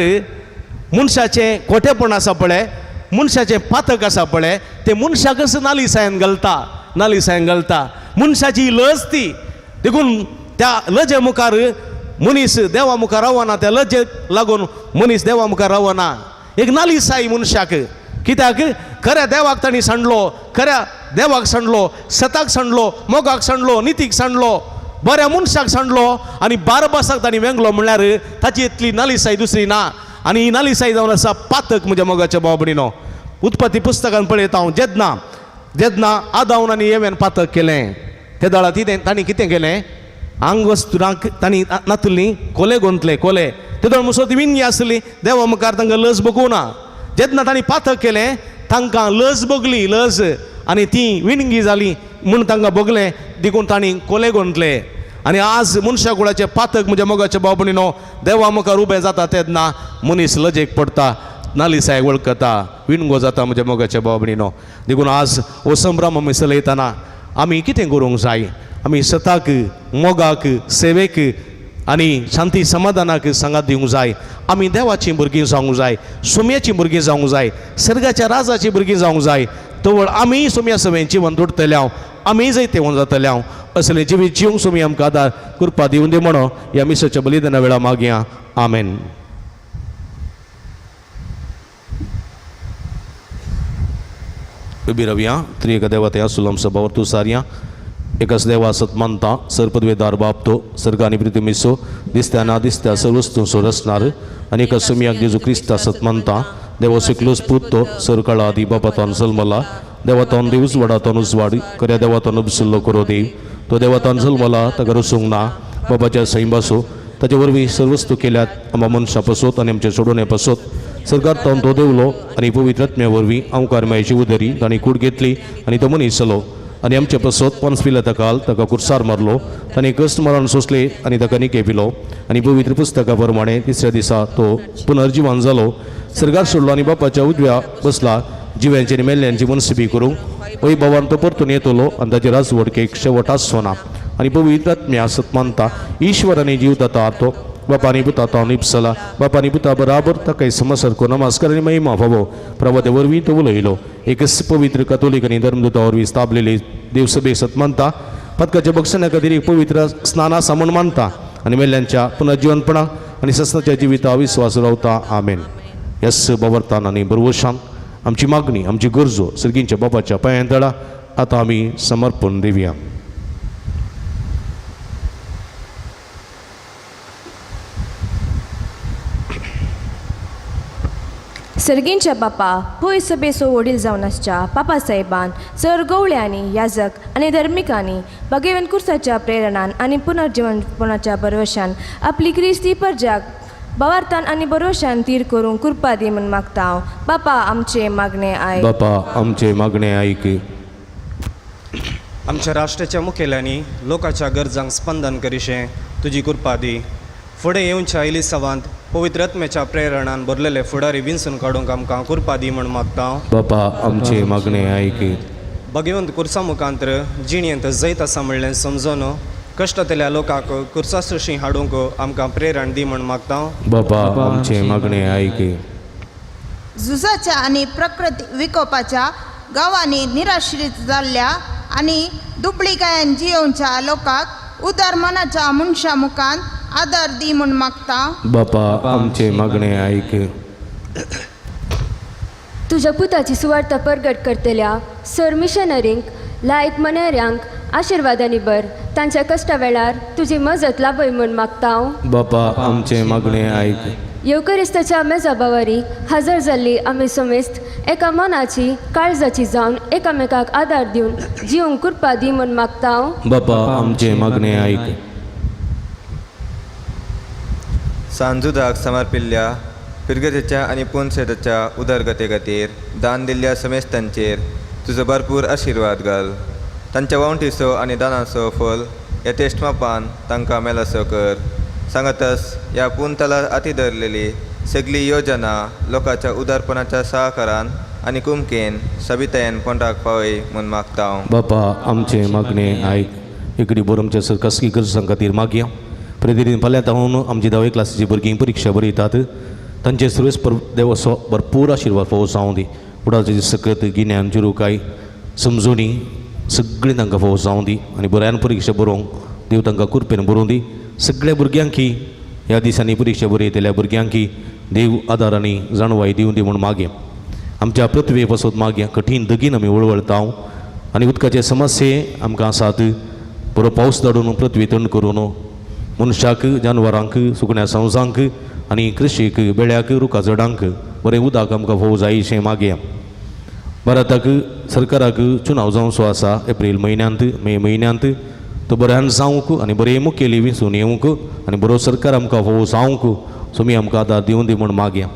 मनशाचें खोटेपण आसा पळय, मनशाचें पातक आसा पळय, तें मनशाकच नालिसायन घालता, नालिसायन घालता. मनशाची लज ती, देखून त्या लजे मुखार मनीस देवा मुखार रावना, त्या लजेक लागून मनीस देवा मुखार रावना. एक नालिसाय मनशाक, कित्याक खऱ्या देवाक तांणी सांडलो, खऱ्या देवाक सांडलो, सताक सांडलो, मोगाक सांडलो, नितीक सांडलो, बऱ्या मनशाक सांडलो आनी बारबासाक तांणी वेंगलो. म्हणल्यार ताची इतली नालिसाय दुसरी ना. आनी ही नालिसाय जावन आसा पातक म्हज्या मोगाच्या भाव भयणीनो. उत्पत्ती पुस्तकान पळयता हांव, जेन्ना जेन्ना आदावन आनी येवेन पातक केलें ते दळा कितें तांणी कितें केलें, आंगवस्तुरांक तांणी नातली कोले गोंतले कोले. ते दोळ मुसो ती विनगी आसली, देवा मुखार तांकां लज भोगूं ना. जेन्ना तांणी पातक केलें तांकां लज भोगली, लज, आनी ती विणगी जाली म्हूण तांकां भोगलें, देखून तांणी कोले गोंतले. आनी आज मनशा कुळाचें पातक म्हज्या मोगाच्या भाव भयणीनो देवा मुखार उबें जाता तेन्ना मनीस लजेक पडटा, नालिसाय वळखता, विणगो जाता म्हज्या मोगाच्या भाव भयणीनो. देखून आज हो संभ्रम आमी चलयतना आमी कितें करूंक जाय, आमी सताक, मोगाक, सेवेक आनी शांती समाधानाक सांगात दिवंक जाय. आमी देवाचीं भुरगीं जावंक जाय, सोम्याचीं भुरगीं जावंक जाय, सर्गाच्या राजाचीं भुरगीं जावंक जाय. तवळ आमी सोम्या सवें जिवन दोडटले हांव, आमी जैतेवन जातले हांव. असलें जिवीत जिवंक सोमी आमकां आदार कृपा दिवन दी म्हणो ह्या मिसाच्या बलिदाना वेळा मागया. आमेन. उबी रावया. त्रिएक देवा ते आसुलम सभावर तूं सारया एकच देवा सत मानता, सर पदवेदार बाप तो सर्ग आनी पृथ्वीसो दिसत्या ना दिसत्या सर्व वस्तूंचो रचणार, आनी एका सुमयाक जेजू क्रिस्ता सत मानता, देवा एकलोच पूत तो सर काळा आदी बापातोन जल्मला, देवातोन देव उजवाडातोन उजवाड, खऱ्या देवातोन उपसुल्लो करो देव, तो देवातोन जल्मला, ताका रसूंक ना, बाबाच्या सैंबासो ताचे वरवीं सर्व वस्तू केल्यात आमकां मनशां पसोत आनी आमचे सोडोवणे पसोत सरकार तो तो देवलो आनी पवित्र आत्म्या वरवीं आमकार मायची उदरी तांणी कूड घेतली आनी तो मनीस जालो आनी आमचे पसोत पन्स पिले काल ताका कुर्सार मारलो, तांणी कश्ट मरण सोंसले आनी ताका निके पिलो आनी पवित्र पुस्तका प्रमाणे तिसऱ्या दिसा तो पुनर्जिवन जालो, सरकार सोडलो आनी बापाच्या उजव्या बसला जिव्यांची आनी मेल्ल्यांची मनसिबी करूंक. वैभवान तो परतून येतलो आनी ताची राजवडकेक शेवट आसचो ना. आनी पवित्र आत्म्या सत मानता, ईश्वर आनी जीव दाता तो बापानी पुता तो निपसला, बापानी पुता बराबर ताका समसारको नमस्कार आनी महिमा फावो. प्रभाते वरवीं तो उलयलो. एकच पवित्र कथोलीक आनी धर्मदूता वरवीं स्थापलेली देवसभे सत मानता, पदकाच्या बक्षण्या खातीर एक पवित्र स्नान आसा म्हूण मानता आनी मेल्ल्यांच्या पुनर्जिवनपणा आनी सस्नाच्या जिविता विस्वास रावता. आमेन. यस बाबरतान आनी बरवशान आमची मागणी आमची गरजो सर्गींच्या बापाच्या पांयां तळा आतां आमी समर्पण दिवया.
सर्गींच्या बापा पय सभेचो वडील जावन आसच्या पापा साहेबान सर गवळ्यांनी याजक आनी धर्मिकांनी भगेवन कुर्साच्या प्रेरणान आनी पुनर्जिवनपणाच्या भरवशान आपली क्रिस्ती परजाक बवार्तान आनी भरवशान तीर करूंक कृपा दी म्हूण मागता हांव. बापा आमचे मागणे आयक.
बापा आमचे मागणे आयक.
आमच्या राष्ट्राच्या मुखेल्यांनी लोकांच्या गरजांक स्पंदन करिशें तुजी कृपा दी. फुडें येवच्या इलिसावांत पवित्र आत्म्याच्या प्रेरणान भरलेले फुडारी विंचून काडूंक आमकां कृपा दी म्हूण मागता.
बापा आमचे मागणे आयक.
भगवंत कुर्सा मुखांत्र जिणेंत जैत आसा म्हणलें समजून कश्टांतल्या लोकांक कुर्सा सुशी हाडूंक आमकां प्रेरण दी म्हूण मागता.
बापा आमचें मागणें आयक.
झुजाच्या आनी प्रकृती विकोपाच्या गांवांनी निराश्रीत जाल्ल्या आनी दुबळीकायेन जियोवच्या लोकांक उदार मनाच्या मनशा मुखान आदार दी म्हूण मागता.
बापा आमचें मागणें आयक.
तुज्या पुताची सुवार्थ परगट करतल्या सर मिशनरींक लायक मनेऱ्यांक आशिर्वादांनी भर, तांच्या कश्टा वेळार तुजी मजत लाभय म्हूण मागता हांव.
बापा आमचें मागणें आयक.
येवकरिस्ताच्या मेजाबावारी हजर जाल्ली आमी समेस्त एका मनाची काळजाची जावन एकामेकाक आदार दिवन जिवंक कृपा दी म्हूण मागता हांव.
बापा आमचें मागणें आयक.
सांजुदाक समर्पिल्ल्या फिरगजेच्या आनी पुनसेताच्या उदरगते खातीर दान दिल्ल्या समेस्तांचेर तुजो भरपूर आशिर्वाद घाल. तांच्या वावंटीचो आनी दानाचो फल यथेश्ट मापान तांकां मेलासो कर. सांगतस ह्या पुंतला हाती धरलेली सगळी योजना लोकांच्या उदारपणाच्या सहकारान आनी कुमकेन सबितायेन पोंडाक पावय म्हूण मागता हांव.
बापा आमचें मागणें आयक. इकडी बोर आमच्या सर खासगी गरजां खातीर मागया. प्रतिदिन फाल्यां तावन आमची धावे क्लासीची भुरगीं परिक्षा बरयतात, तांचे सुरेश देवाचो भरपूर आशिर्वाद फावो जावं दी. उडाची सकत गिन्यान चिरुकाय समजणी सगळीं तांकां फावो जावं दी आनी बऱ्यान परिक्षा बरोवंक देव तांकां कृपेन बरोवं दी. सगळ्या भुरग्यांकी ह्या दिसांनी परिक्षा बरयतल्या भुरग्यांकी देव आदार आनी जाणवाय दिवं दी म्हूण मागया. आमच्या पृथ्वे पासत मागया. कठीण दगीन आमी वळवळता आनी उदकाचे समस्ये आमकां आसात. बरो पावस धाडून पृथ्वी थंड करून मनशाक जानवरांक सुकण्या संवसांक आनी कृशीक बेळ्याक रुखा झडांक बरें उदक आमकां फावो जायशें मागया. भारताक सरकाराक चुनाव जावचो आसा एप्रील म्हयन्यांत मे म्हयन्यांत, तो बऱ्यान जावंक आनी बरें मुखेली विंचून येवंक आनी बरो सरकार आमकां फावो जावंक सोमी आमकां आदार दिवं दी म्हूण मागया.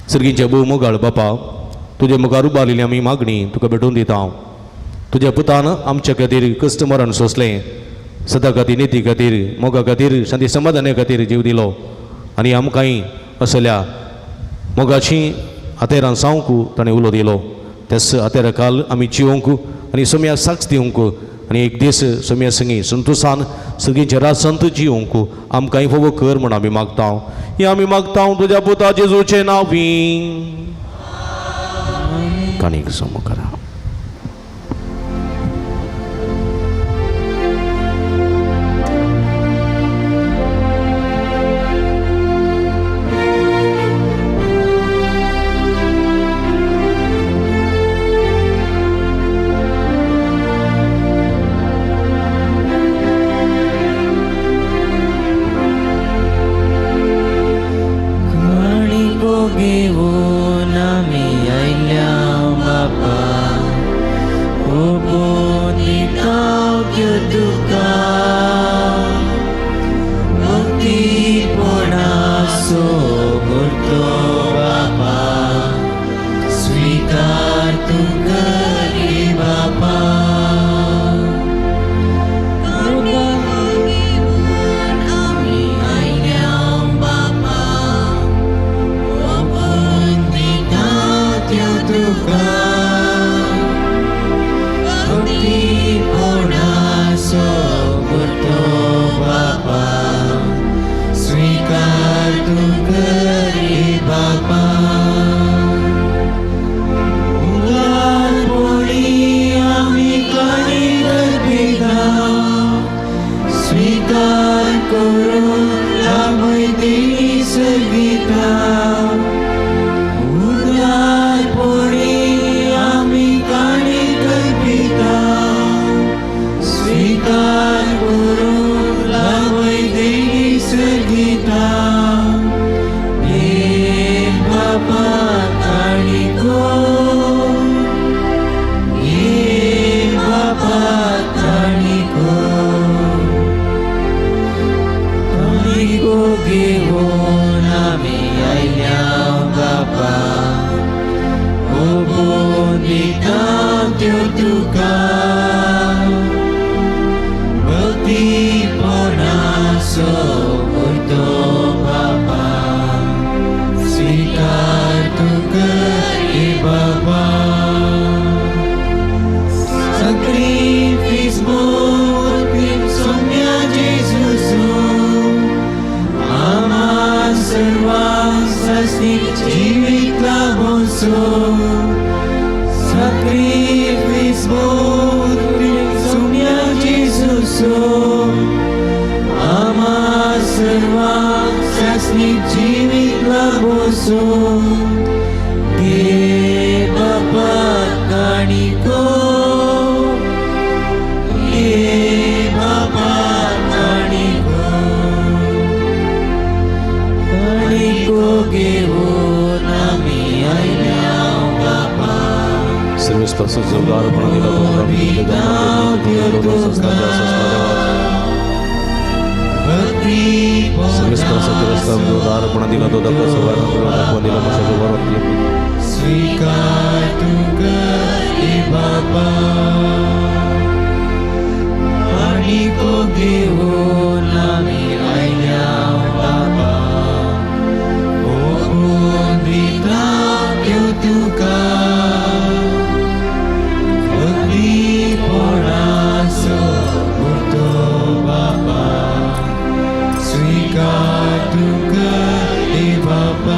सर्गींचे भोव मोगाळ बापा, तुजे मुखार उबारलेली आमी मागणी तुका भेटोवन दिता हांव. तुज्या पुतान आमच्या खातीर कश्ट मरण सोंसलें, सदा खातीर निती खातीर मोगा खातीर शांती समाधाना खातीर जीव दिलो आनी आमकांय असल्या मोगाची हातेरान सावंक ताणें उलो दिलो. त्याच हातेरा काल आमी जिवंक आनी सोम्या साक्ष दिवंक आनी एक दीस सोम्या संगी संतोसान सगळींचे राजसंत जिवंक आमकांय फावो कर म्हूण आमी मागता. हें आमी मागता तुज्या पुता जेजूचें नांवी. काणीक समो करा.
Baba. जिवीत लाभोसो sacrifis सुम्या जेजूसो आमा सर्वांक सासणीक जिवीत लाभोसो घे बापा काणिको घे बापा काणिको काणिको घेवन आमी आयल्या बापा.
सर्वेस्पराचो उदारपणा दिला सर्वेस्पराचा तिरस्कार उदारपणा दिला तो दाखवा दाखवा दिला मशाच्या वरात
स्वीकार तुका बापा काणिको घेवन आमी आयल्या बापा ओगून दिता त्यो तुका बंदीपणाचो उरतो बापा स्वीकार तुका बापा.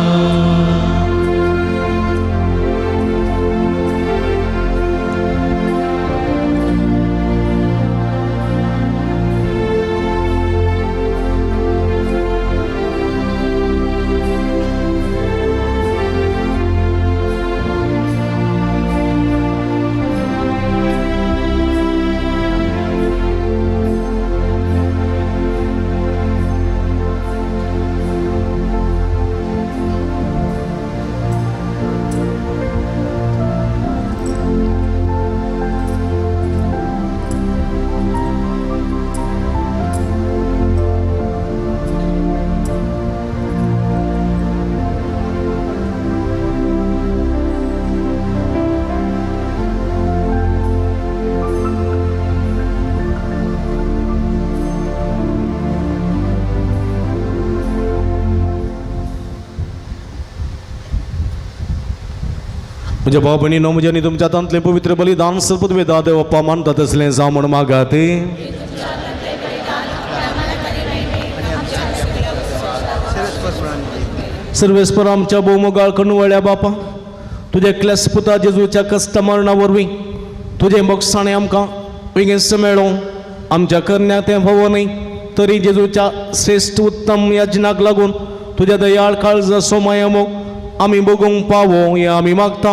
म्हज्या भाव भयणीनो, म्हज्या आनी तुमच्या हातांतलें पवित्र बलिदान सर्वपदवेदा देव बाप्पा मानता तसलें जावं म्हूण मागात. सर्वेस्पर आमच्या भोवमोगाळ कणवळ्या बापा, तुज्या एकल्याच पुता जेजूच्या कश्ट मरणा वरवीं तुजें मोगसाणें आमकां बेगीन मेळों. आमच्या करण्या तें फावो न्हय तरी जेजूच्या श्रेश्ठ उत्तम याजनाक लागून तुज्या दयाळ काळजाचो मायामोग आमी भोगूंक पावो हें आमी मागता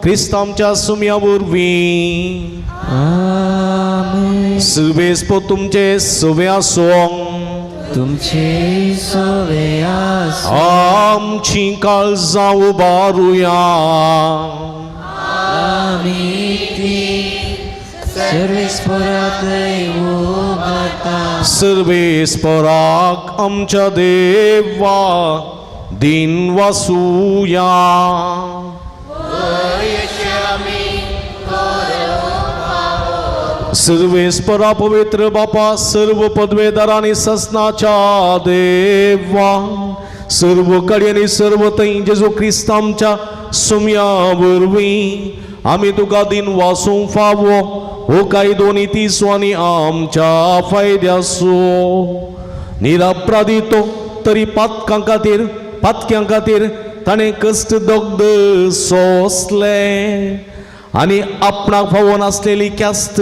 क्रिस्त आमच्या सुम्या वरवीं. सर्वेस्पर तुमचे सवे आसूं.
तुमचे सवे आसूं.
आमची काळजां उबारुया.
आमी ती सर्वेस्पराक उबारता.
सर्वेस्पराक आमच्या देवा दिन वासुया. सर्वेस्परा पवित्र बापा, सर्व पदवेदार आनी ससनाच्या देवा, सर्व कडेन आनी सर्व थंय जेजू क्रिस्त आमच्या सुम्या वरवीं आमी तुका दिन वासूंक फावो हो कायदो नितीचो आनी आमच्या फायद्याचो. निरापराधी तो तरी पातकां खातीर पातक्यां खातीर ताणें कश्ट दग्ध सोंसले आनी आपणाक फावो नासलेली ख्यास्त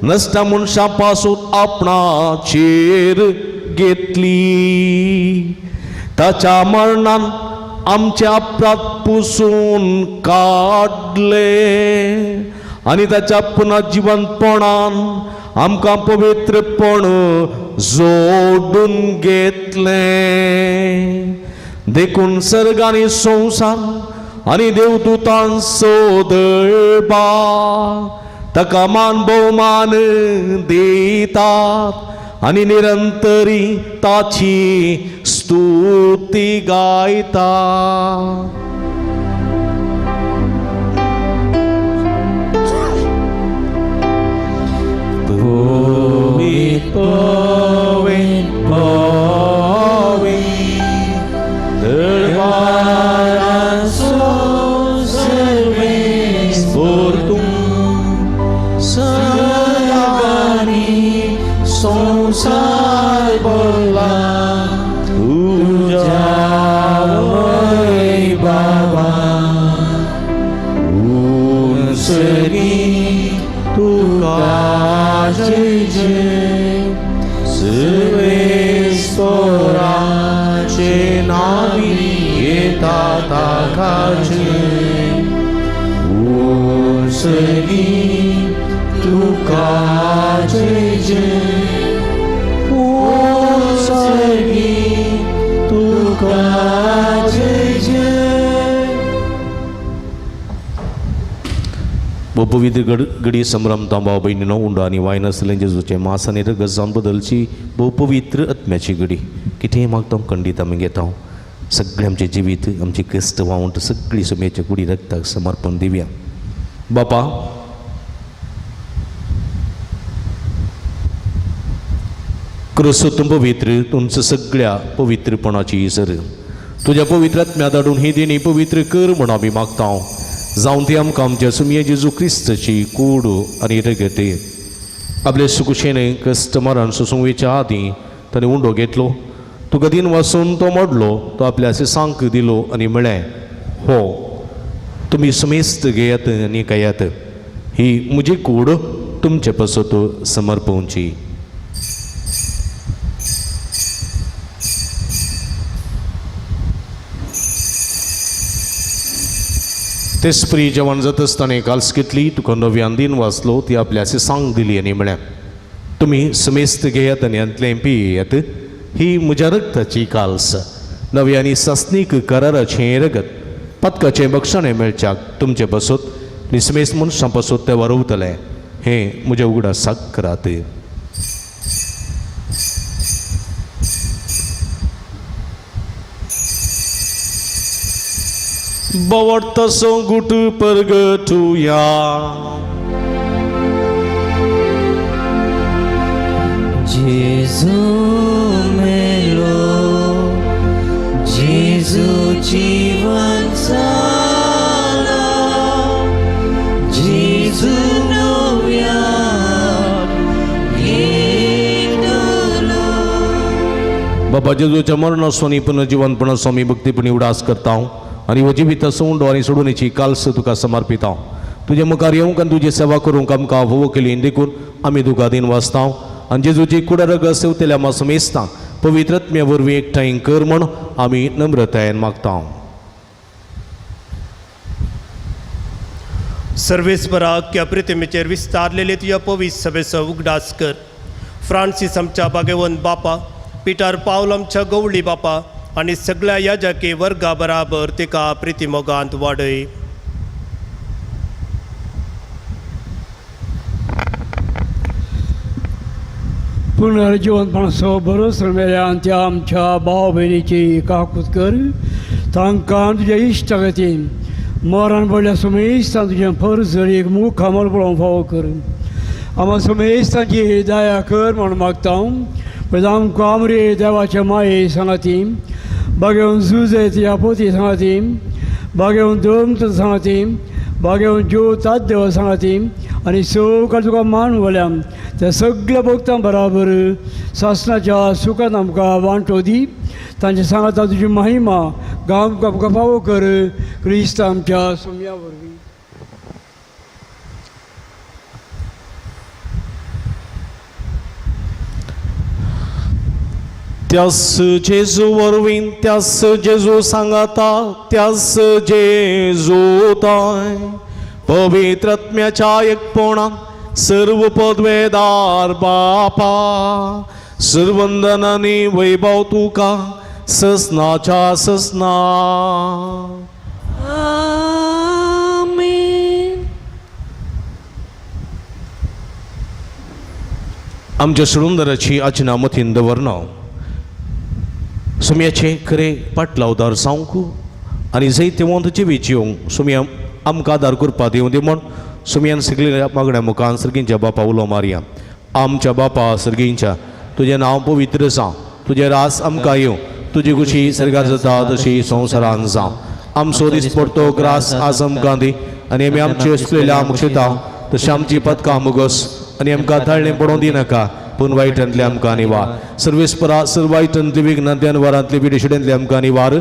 नश्टा मनशां पासून आपणाचेर घेतली. ताच्या मरणान आमचे अपराध पुसून काडले आनी ताच्या पुनर्जिवंतपणान आमकां पवित्रपण जोडून घेतलें. देखून सर्ग आनी संवसार आनी देवदूतांचो दळबा ताका मान भोवमान दितात आनी निरंतरी ताची स्तुती गायता. पवी पवी पवी दरबाराचो सर्वेस्पर तूं सदांनी संवसार भरला तुज्या वैभवान.
दिता ताका जय उसरी तुका जय जय उसरी तुका जय जय.
भोव पवित्र गडी संभ्रम तांबा भयणीनो उंडो आनी वायन आसलें जेजूचें मास आनी रगत जावन बदलची भोव पवित्र आत्म्याची गडी. कितेंय मागता खंडीत आमी घेता. सगळें आमचें जिवीत आमची क्रिस्त वावंट सगळी सुमेच्या कुडी रक्ताक समर्पण दिवया. बापा क्रिस्त तूं पवित्र तुमचं सगळ्या पवित्रपणाची सर तुज्या पवित्र आत्म्या धाडून ही देणी पवित्र कर म्हूण आमी मागता. जावन ती आमकां आमच्या सुमये जेजू क्रिस्ताची कूड आनी रगत. आपले सुकुशेन कस्टमरान सोसूंक आदीं ताणें उंडो घेतलो. तुका दिन वासून तो मोडलो. तो आपल्या सांक दिलो आनी म्हळें हो तुमी समेस्त घेयात आनी खायात. ही म्हजी कूड तुमचे पासत समर्पवची. तेसपरी जेवण जाता आसतना काल्स घेतली. तुका नव्यान दिन वाचलो. ती आपल्या सांग दिली आनी म्हळें तुमी समेस्त घेयात आनी हांतलें पियेयात. ही म्हज्या रक्ताची काल्स नवी आनी सासनीक कराराचें रगत पदकाचें बक्षणें मेळच्याक तुमचे पासत आनी समेस्त मनशां पासत तें वारवतलें. हें म्हज्या उगडासाक करात. बवडतसो गुट परगटुया.
जेजू मेलो जेजू जीवन जाला जेजू नव्यान येतलो.
बाबा जेजूच्या मरणासो पुनर्जिवनपणाचो आमी भक्तीपणी उडास करता आनी हो जिवीत उंडो आनी सोडून काल्स तुका समर्पिता. तुजे मुखार येवंक आनी तुजी सेवा करूंक आमकां भोव केली देखून आमी तुका दिन वाचता. आनी जेजूची कुडा रगत सेवतल्या आमा समेस्तां पवित्र आत्म्या वरवीं एकठांय कर म्हूण आमी नम्रतायेन मागता.
सर्वेस्पराक ह्या प्रितिमेचेर विस्तारलेले तुज्या पवित्र सभेचो उगडास कर. फ्रांसीस आमच्या बागेवन बापा, पिटर पावल आमच्या गवळी बापा आनी सगळ्या याजकी वर्गा बराबर तिका प्रितीमोगांत वाडय.
पुनर्जिवनपणाचो बरोच मेल्यान त्या आमच्या भाव भयणीची काकूत कर. तांकां तुज्या इश्टागतीन मरण पडल्या सुमेस्तान तुजें फर्ज एक मुखामळ पळोवंक फावो कर. आमा सुमेस्तांची दया कर म्हूण मागता. पळय आमकां आमरे देवाचे माये सांगाती बागेवन जुजे तुज्या पोती सांगाती बागेवन दोम सांगाती बागेवन ज्यो ताद्य सांगाती आनी सगळं तुका मान वल्या त्या सगळ्या भक्तां बराबर सासनाच्या सुखान आमकां वांटो दी. तांचे सांगाता तुजी महिमा गांव आमकां फावो कर क्रिस्त आमच्या सुम्या वरवीं.
त्यास जेजू वरवीं त्यास जेजू सांगाता त्यास जेजू ताय पवित्र आत्म्याच्या एकपणान सर्व पदवेदार बापा सर्वंदनानी वैभव तुका ससनाच्या ससना.
आमेन.
आमच्या सुरुंदराची आचना मतीन दवरना सुम्याचे खरे पाटलावदार जावंक आनी जैतिवंत जिवीत जिवंक सुम्या आमकां आदार करपा दिवं दी म्हूण सुम्यान सगळ्या मागण्या मुखान सर्गींच्या बापा उलो मारया. आमच्या बापा सर्गींच्या तुजें नांव पवित्र जावं, तुजें रास आमकां येवं, तुजी खुशी सर्गार जाता तशी संवसारान जावं. आमचो दीस पडतो ग्रास आज आमकां दी आनी आमी आमचे आसलेल्या आमक्षेता तशें आमची पदकां मुगस आनी आमकां ताळणें पडोवंक दिनाका पूण वायटांतले आमकां निवार. सर्वेस्परा सर्व वायटांतली विघ्नांतल्यान वारांतली पिडेशिड्यांतली आमकां निवार.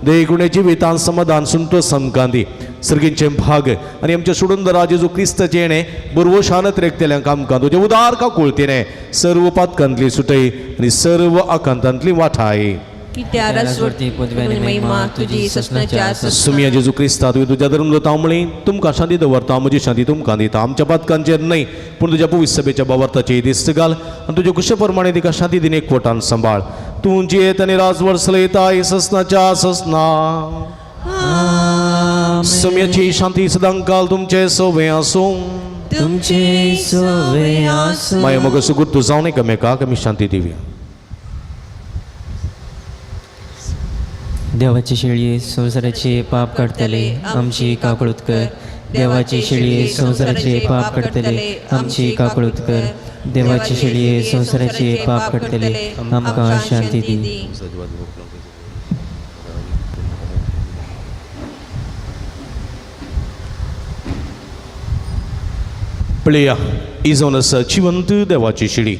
देखून जिवितान समाधान संतोष आमकां दी. सर्गींचे भाग आनी आमच्या सुडुंदरा जेजू क्रिस्ताचें येणें बरवो शानत रेखतल्यांक आमकां तुजें उदार काकुळतीने सर्व पातकांतली सुटय आनी सर्व आकांतांतली वाठाय.
कित्या राजवटी पदवी आनी महिमा तुजी ससनाच्या
सुमिया जेजू क्रिस्ता तुवें तुज्या धर्म तांबळी तुमकां शांती दवरता म्हजी शांती तुमकां दिता आमच्या पातकांचेर न्हय पूण तुज्या पवित्र सभेच्या बावार्थाची दिस्त घाल आनी तुज्या कुशे प्रमाणे तिका शांती दिन एकवटान सांबाळ. तूं जियेत आनी राजवट चलयता ससनाच्या ससना. सुम्याची शांती सदांकाल तुमचे सोवे आसूं.
तुमचे सोवे आसूं.
माया मग सुगूर जावन एकामेकाक आमी शांती दिवया.
देवाची शेळी संवसाराचे पाप काडटले आमची काकळूत कर. देवाची शेळी संवसाराचे पाप काडटले आमची काकळूत कर. देवाची शेळी संवसाराचे पाप काडटले आमकां शांती दी.
पळया ही जावन आसा जिवंत देवाची शिडी.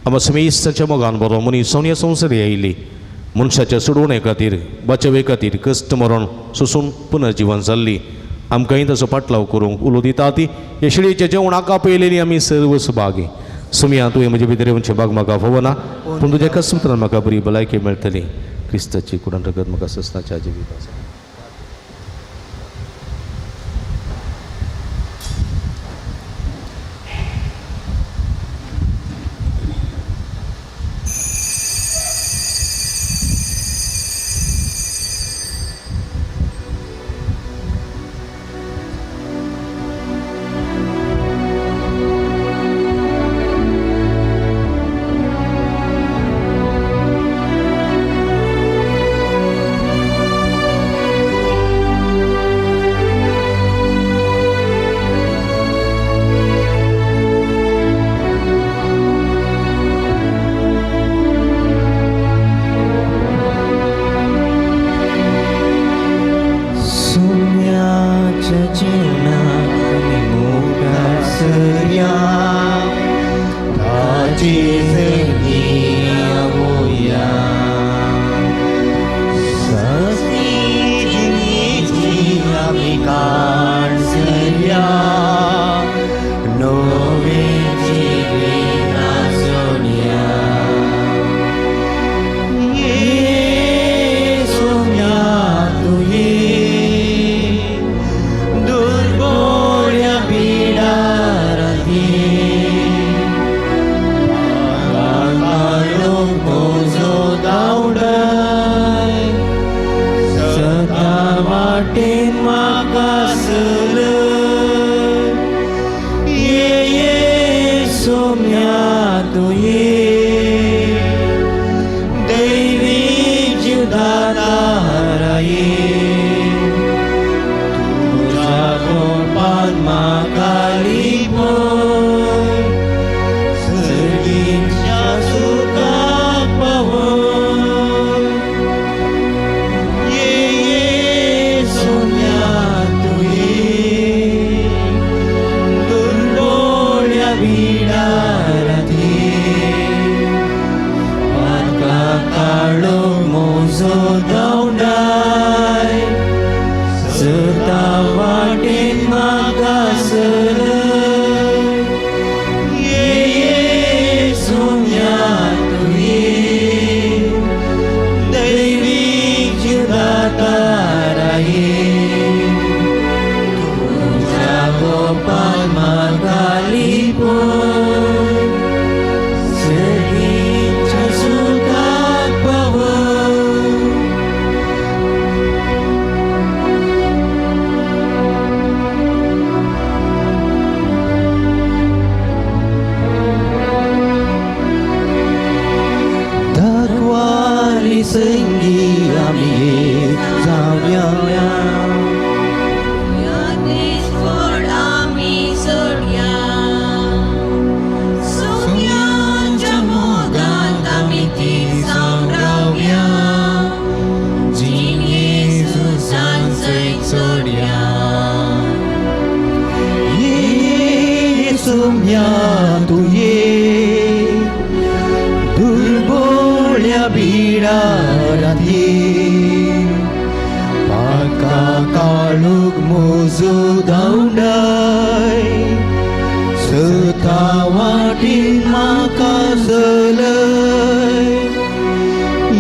आमकां समेस्ताच्या मोगान बरो मनीस सोन्या संवसारी आयिल्ली मनशाच्या सोडवणे खातीर बाचवे खातीर कश्ट मरण सोसून पुनर्जिवन जाल्ली. आमकांय ताचो पाटलाव करूंक उलो दिता ती ह्या शिडयेच्या जेवणाक आपयलेली आमी सर्व सुभागी. सुमया तुवें म्हजे भितर येवचें भाग म्हाका फावना पूण तुज्या कसमतान म्हाका बरी भलायकी मेळटली. क्रिस्ताची कुडान रगत म्हाका ससनाच्या जिवीत आसा.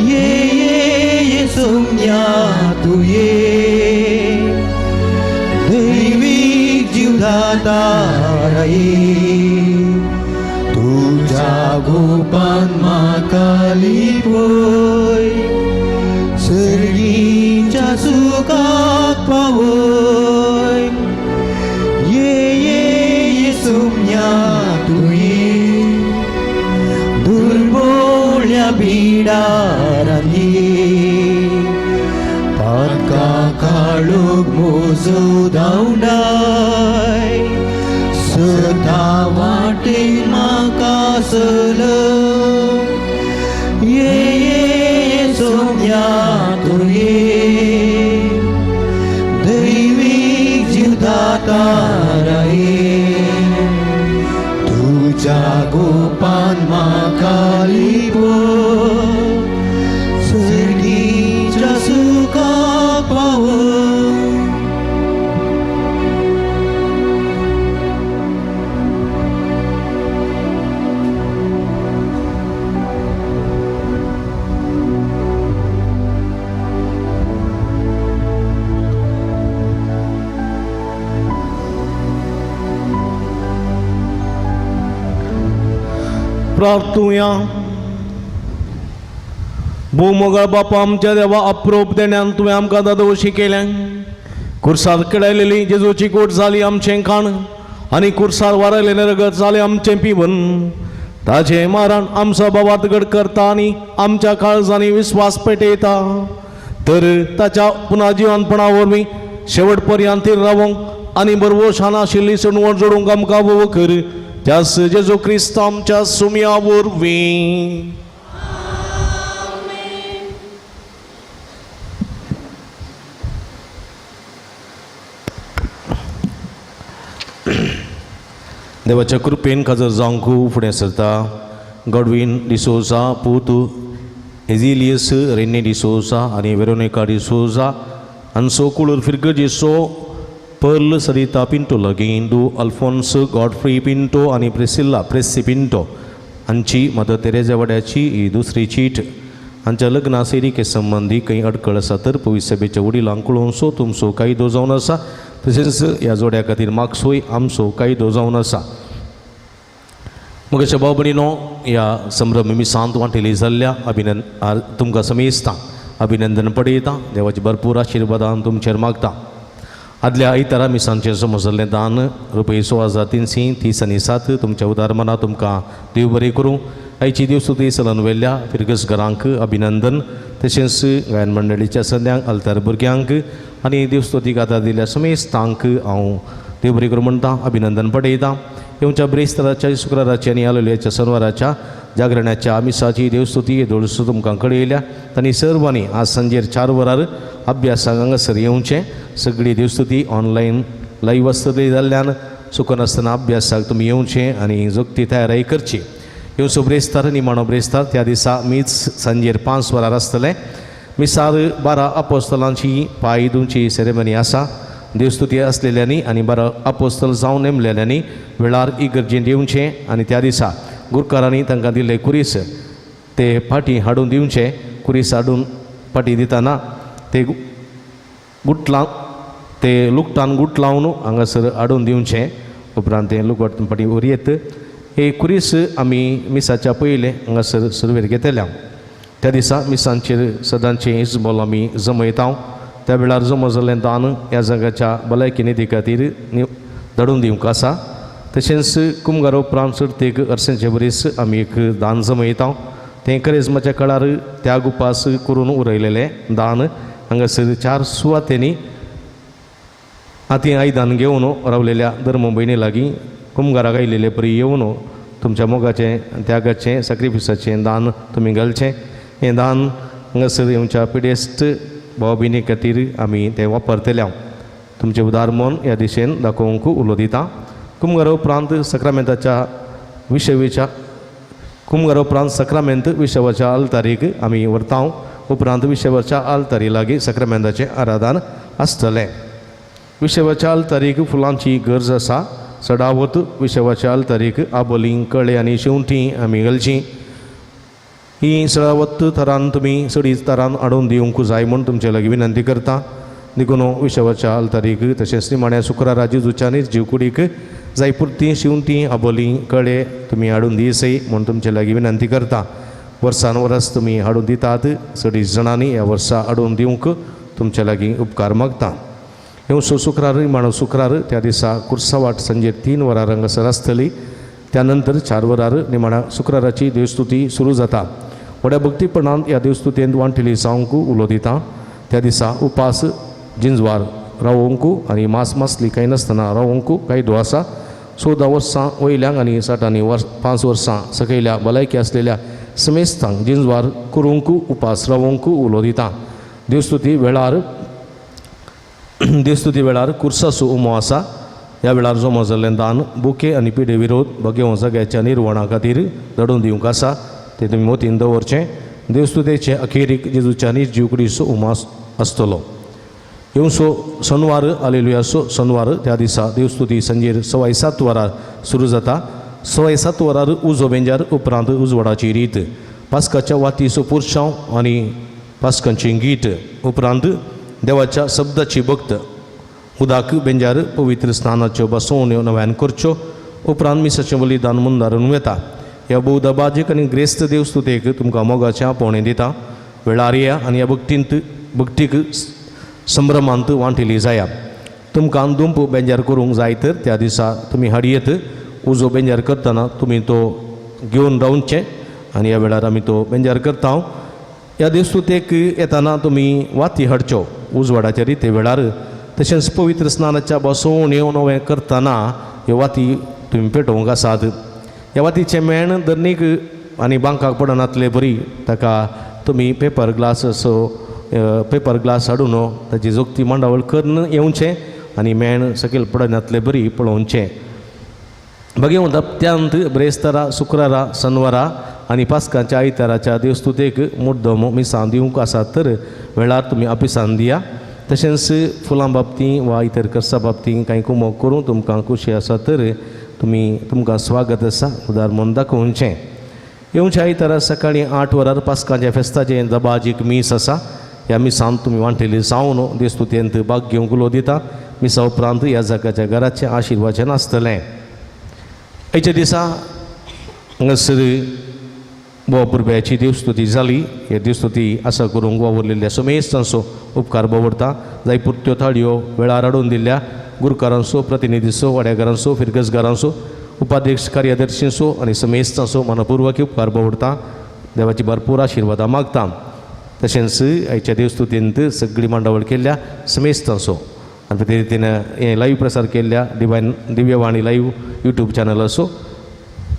ये
जीवदाताराई तुज्या गोपान म्हाका लिपय सर्गीच्या सुखाक पावय ये ये येसुम्या तुये दुर्बोळ्या बिडारांनी ताका काळोख मोजो धांवडाय सदा वाटेन म्हाका चलय ये ये येसुम्या तुये दैवीक जीवदाताराये तुज्या गोपान म्हाका लिपय सर्गीच्या सुखाक पावय.
प्रार्थुया. भोव बापा आमच्या देवा, अप्रोप देण्यान तुवें आमकां दादोशी केलें. कुर्सार किडायलेली जेजूची कोट जाली आमचें खाण आनी कुर्सार वारयलेलें रगत जालें आमचें पिवन. ताचें मारण आमचो बाबात गड करता आनी आमच्या काळजांनी विस्वास पेटयता. तर ताच्या पुनर्जिवनपणा वरवीं शेवट पर्यंत रावोंक आनी बरवशान आशिल्ली सणवण जोडूंक आमकां भोव कर, त्यास जेजू क्रिस्त आमच्या सुम्या वरवीं. देवाच्या कृपेन काजर जावंक फुडें सरता गॉडवीन डिसोजा, पूत एजिलियस रेन्नी डिसोजा आनी वेरोनिका डिसोजा हांचो कुळूर फिरगजेचो पर्ल सरिता पिंटो लागीं दू अल्फोन्स गॉडफ्री पिंटो आनी प्रेसिल्ला प्रेसी पिंटो हांची मदर तेरेजा वाड्याची ही दुसरी चीट. हांच्या लग्ना सेरिके संबंदी खंय अडखळ आसा तर पवित्र सभेच्या वडिलांक कळोवचो तुमचो कायदो जावन आसा. तशेंच ह्या जोड्या खातीर मागसोय आमचो कायदो जावन आसा. मगेच्या भाव भयणीनो, ह्या संभ्रम मिसांत वांटेली जाल्ल्या अभिनंदन तुमकां समेजता अभिनंदन पडयता. देवाची भरपूर आशिर्वादान तुमचेर मागता. आदल्या आयतारा मिसांचें समजल्लें दान रुपये 16,337 तुमच्या उदार मना तुमकां देव बरें करूं. आयची देवस्तुती सलन वेल्ल्या फिरगस घरांक अभिनंदन, तशेंच गायन मंडळीच्या सद्यांक आल्तार भुरग्यांक आनी देवस्तुतीक आदार दिल्ल्या समेस्तांक हांव देव बरें करूं म्हणटा, अभिनंदन पडयता. येवच्या ब्रेस्ताराच्या शुक्राराच्या आनी आलोल्याच्या सनवाराच्या जागरणाच्या मिसाची देवस्तुती येदोळसो तुमकां कळयल्या. तांणी सर्वांनी आज सांजेर 4 वरार अभ्यासाक हांगासर येवचें. सगळी देवस्तुती ऑनलायन लायव्ह आसतली जाल्ल्यान चुकनासतना अभ्यासाक तुमी येवचें आनी जोगती तयारी करची. येवचो ब्रेस्तार निमाणो ब्रेस्तार त्या दिसा मीच सांजेर 5 वरार आसतलें. मिसार 12 अपोस्तलांची पांय धुवची सेरेमनी आसा. देवस्तुती आसलेल्यांनी आनी 12 अपोस्तल जावन नेमलेल्यांनी वेळार इगर्जेंत येवचें आनी त्या दिसा गुरकारांनी तांकां दिल्ले कुरीस ते फाटीं हाडून दिवचें. कुरीस हाडून फाटीं दितना ते गुटलां ते लुकटान गुट लावन हांगासर हाडून दिवचें. उपरांत तें लुगट फाटीं उरयत हे कुरीस आमी मिसाच्या पयलें हांगासर सुरवेर घेतल्या. त्या दिसा मिसांचेर सदांचें इजबॉल आमी जमयता. त्या वेळार जमो जाल्लें दान ह्या जाग्याच्या भलायकी निधी खातीर धाडून दिवंक आसा. तशेंच कुमगार उपरांत चडतीक अर्सेंचे बरीस आमी एक दान जमयता. तें करेजमाच्या काळार त्याग उपास करून उरयलेलें दान हांगासर 4 सुवातेंनी आती आयदन घेवन रावलेल्या धर्म भयणी लागीं कुमगाराक आयिल्ले परी येवन तुमच्या मोगाचें त्यागाचें सॅक्रिफिसाचें दान तुमी घालचें. हें दान हांगासर येवच्या पिडेस्त भाव भयणी खातीर आमी तें वापरतले. तुमचें उदार मन ह्या दिशेन दाखोवंक उलो दिता. कुमगारा उपरांत सक्रामेंताच्या विशेच्या कुमगारा उपरांत सक्रामेंत विशवाच्या आल्तारीक आमी व्हरता. उपरांत विशवाच्या आल्तारी लागीं सक्रामेंताचें आराधन आसतलें. विशवाच्या आल्तारीक फुलांची गरज आसा. चडावत विशवाच्या आल्तारीक आबोलीं कळे आनी शेंवटीं आमी घालचीं. ही चडावत थरान तुमी चडीत तरान हाडून दिवंक जाय म्हूण तुमचे लागीं विनंती करता. देखून विशवाच्या आल्तारीक तशेंच निमाण्या शुक्रारा जेजूच्या निर्जीव कुडीक जाय पुरती शिवती आबोली कळे तुमी हाडून दिसय म्हूण तुमचे लागीं विनंती करता. वर्सान वर्स तुमी हाडून दितात, चडीस जाणांनी ह्या वर्सा हाडून दिवंक तुमचे लागीं उपकार मागता. येवसो शुक्रार निमाणो शुक्रार त्या दिसा कुर्सावाट सांजे 3 वरां हांगासर आसतली. त्या नंतर 4 वरार निमाण्या शुक्राराची देवस्तुती सुरू जाता. व्हड्या भक्तीपणान ह्या देवस्तुतेंत वांटेली जावंक उलो दिता. त्या दिसा उपास जिंजवार रावोवंक आनी मास मासली कांय नासतना रावोवंक कायदो आसा. 14 वर्सां वयल्यांक आनी 60 5 वर्सां सकयल्या भलायकी आसलेल्या समेस्तांक जिंजवार करूंक उपास रावोवंक उलो दिता. देवस्तुती वेळार कुर्साचो उमो आसा. ह्या वेळार जमो जाल्लें दान बुके आनी पिडे विरोध भगेवो जाग्याच्या निर्वणा खातीर धाडून दिवंक आसा, तें तुमी मोतीन दवरचें. देवस्तुतेचे अखेरीक जेजूच्या निर्जीव कुडीचो उमो आसतलो. येवसो शनवार आलेलुयाचो शनवार त्या दिसा देवस्तुती सांजेर 7:15 वरार सुरू जाता. 7:15 वरार उजो बेंजार उपरांत उजवाडाची रीत, पास्काच्या वातीचो पुरशांव आनी पास्कांचें गीत, उपरांत देवाच्या शब्दाची भक्त, उदाक बेंजार पवित्र स्नानाच्यो बसोवण्यो नव्यान करच्यो, उपरांत मिसाचें बलिदान मुंदारून वता. ह्या भोवदबाजीक आनी ग्रेस्त देवस्तुतेक तुमकां मोगाचें आपोवणें दिता. वेळार या आनी ह्या भक्तीक संभ्रमांत वांटेली जाया. तुमकां दुंप बेंजार करूंक जाय तर त्या दिसा तुमी हाडयेत. उजो बेंजार करतना तुमी तो घेवन रावचें आनी ह्या वेळार आमी तो बेंजार करता. ह्या देवस्तुतेक येताना तुमी वाती हाडच्यो उजवाडाच्या रिते वेळार, तशेंच पवित्र स्नानाच्या बसोवण्यो नवें करतना ह्यो वाती तुमी पेटोवंक आसात. ह्या वातीचें मेण दर्नीक आनी बांकाक पडनातले बरी ताका तुमी पेपर ग्लास असो पेपर ग्लास हाडून ताची जोगती मांडावळ करून येवचें आनी मेण सकयल पडनातले बरी पळोवचें. बगेवं दप्त्यांत ब्रेस्तारा शुक्रारा शनवारा आनी पास्काच्या आयताराच्या देवस्तुतेक मुद्दम मिसां दिवंक आसात तर वेळार तुमी आपिसान दिया. तशेंच फुलां बाबतीं वा इतर कर्सा बाबतीं कांय कुमोक करूं तुमकां खुशी आसा तर तुमी तुमकां स्वागत आसा उदार म्हूण दाखोवचें. येवच्या आयतारा सकाळीं 8 वरार पास्काच्या फेस्ताचें दबाजीक मीस आसा. ह्या मिसांत तुमी वांटेली जावन देवस्तुतेंत भाग घेवंक उलो दिता. मिसा उपरांत ह्या जाग्याच्या घराचें आशिर्वाचन आसतलें. आयच्या दिसा हांगासर बोवा पुरब्याची देवस्तुती जाली. हे देवस्तुती आसा करूंक वावुरलेल्या समेस्तांचो उपकार बोवडता. जाय पुरत्यो थाळयो वेळार हाडून दिल्ल्या गुरकारांचो, प्रतिनिधीचो, वाड्याकारांचो, फिरगजगारांचो, उपाध्यक्ष कार्यादर्शींचो आनी समेस्तांचो मनपूर्वक उपकार बोवडता. देवाची भरपूर आशिर्वादां मागता. तशेंच आयच्या देवस्तुतींत सगळी मांडावळ केल्ल्या समेस्तांचो आनी ते रितीन हें लायव्ह प्रसार केल्ल्या डिवायन दिव्यवाणी लायव्ह यूट्यूब चॅनलाचो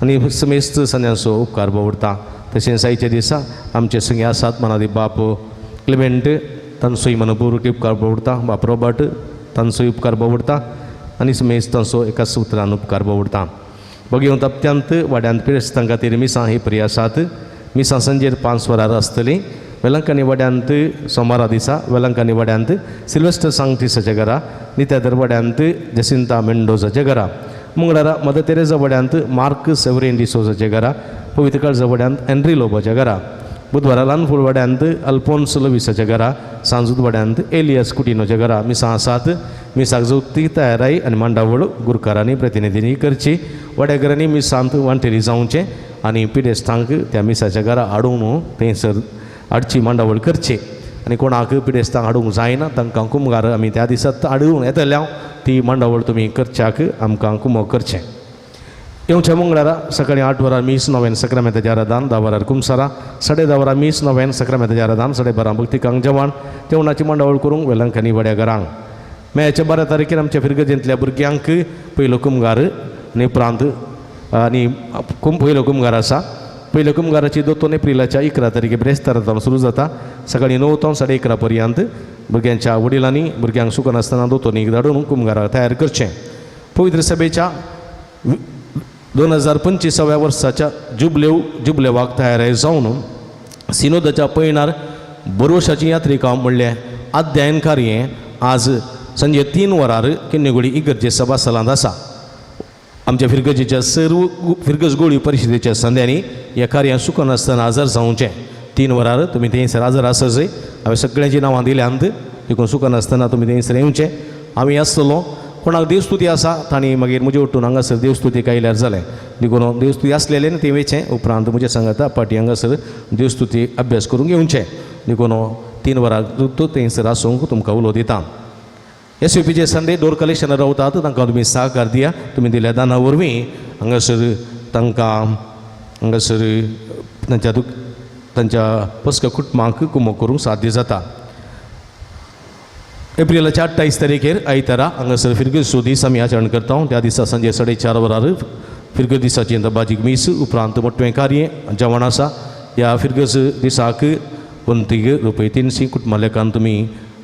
आनी समेस्त सन्यांचो उपकार बोवडता. तशेंच आयच्या दिसा आमचे संगी आसात मनादी बाप क्लिमेंट तांचोय मनपूर्वक उपकार बोवडता, बाप रॉबर्ट तांचोय उपकार बोवडता आनी समेस्त तांचो एका सुत्रान उपकार बोवडता. बगेवं तप्त्यांत वाड्यांत पिरेस्तां खातीर मिसां ही प्रिय आसात. मिसां सांजेर 5 वरार आसतलीं. वेलंकानी वाड्यांत सोमारा दिसा वेलंकानी वाड्यांत सिल्वेस्टर सांगटीसाच्या घरा, नित्यादर वाड्यांत जसिंता मेंडोजाच्या घरा, मंगळारा मदर तेरेजा वाड्यांत मार्क सेवरेन डिसोजाच्या घरा, पवित्र काळजा वाड्यांत एन्ड्री लोबाच्या घरा, बुधवारा ल्हानफूल वाड्यांत अल्फोन्स लविसाच्या घरा, सांजूत वाड्यांत एलियस कुटिनोच्या घरा मिसां आसात. मिसाक जोगती तयाराय आनी मांडावळ गुरकारांनी प्रतिनिधींनी करची. वाड्याघरांनी मिसांत वांटेली जावचें आनी पिडेस्तांक त्या मिसाच्या घरा हाडून थंयसर हाडची मांडावळ करची आनी कोणाक पिडेस्तांक हाडूंक जायना तांकां कुमगार आमी त्या दिसात हाडून येतल्या ती मांडावळ तुमी करच्याक आमकां कुमोक करचें. येवच्या मंगळारा सकाळीं 8 वरां मीस नव्यान सक्रामेंताच्या आराधान, 10 वरार कुमसारा, 10:30 वरां मीस नव्यान सक्रामेंताच्या आराधान, 12:30 भक्तिकांक जेवण, जेवणाची मांडावळ करूंक वेलंकांनी वड्या घरांक. मेच्या 12 तारखेर आमच्या फिरगजेंतल्या भुरग्यांक पयलो कुमगार आनी उपरांत आनी पयलो कुमगार आसा. पयल्या कुमगाराची 2 एप्रिलाच्या 11 तारखे ब्रेस्तारा जावन सुरू जाता. सकाळीं 9 ते 11:30 पर्यंत भुरग्यांच्या वडिलांनी भुरग्यांक सुकनासतना दोतोनीक धाडून कुमगाराक तयार करचें. पवित्र सभेच्या 2025व्या वर्साच्या जुबलेवाक तयार जावन सिनोदाच्या पयणार बरोशाची यात्रिका म्हणलें अध्ययन कार्य आज सांजे 3 वरार किन्नेगुडी इगर्जे सभा स्थलांत आसा. आमच्या फिरगजेच्या सर्व फिरगज गोळी परिशदेच्या संद्यांनी ह्या कार्यां सुकनासतना हजर जावचें. 3 वरार तुमी थंयसर हजर आसजय. हांवें सगळ्यांची नांवां दिल्यांत. देखून चुकनासतना तुमी थंयसर येवचें. आमी आसतलो कोणाक देवस्तुती आसा तांणी मागीर म्हजे उठून हांगासर देवस्तुती आयल्यार जालें. देखून देवस्तुती आसलेले न्ही ती वेचें उपरांत म्हजे सांगाता पाटी हांगासर देवस्तुती अभ्यास करूंक येवचें. देखून 3 वरां थंयसर आसूंक तुमकां उलो दिता. एस यू पीचे संदे डोर कलेक्शन रावतात तांकां तुमी सहकार दिया. तुमी दिल्या दाना वरवीं हांगासर तांकां हांगासर तांच्या तांच्या पस्क कुटुंबांक कुमक करूंक साध्य जाता. एप्रिलाच्या 28 तारखेर आयतारा हांगासर फिरगर्जो दीस आमी आचरण करता. त्या दिसा सांजे 4:30 वरार फिरगर्ज दिसाची दबाजीक मीस उपरांत मोटवें कार्य जेवण आसा. ह्या फिरगर्ज दिसाक वंतीक रुपये 300 कुटुंबा लेखान तुमी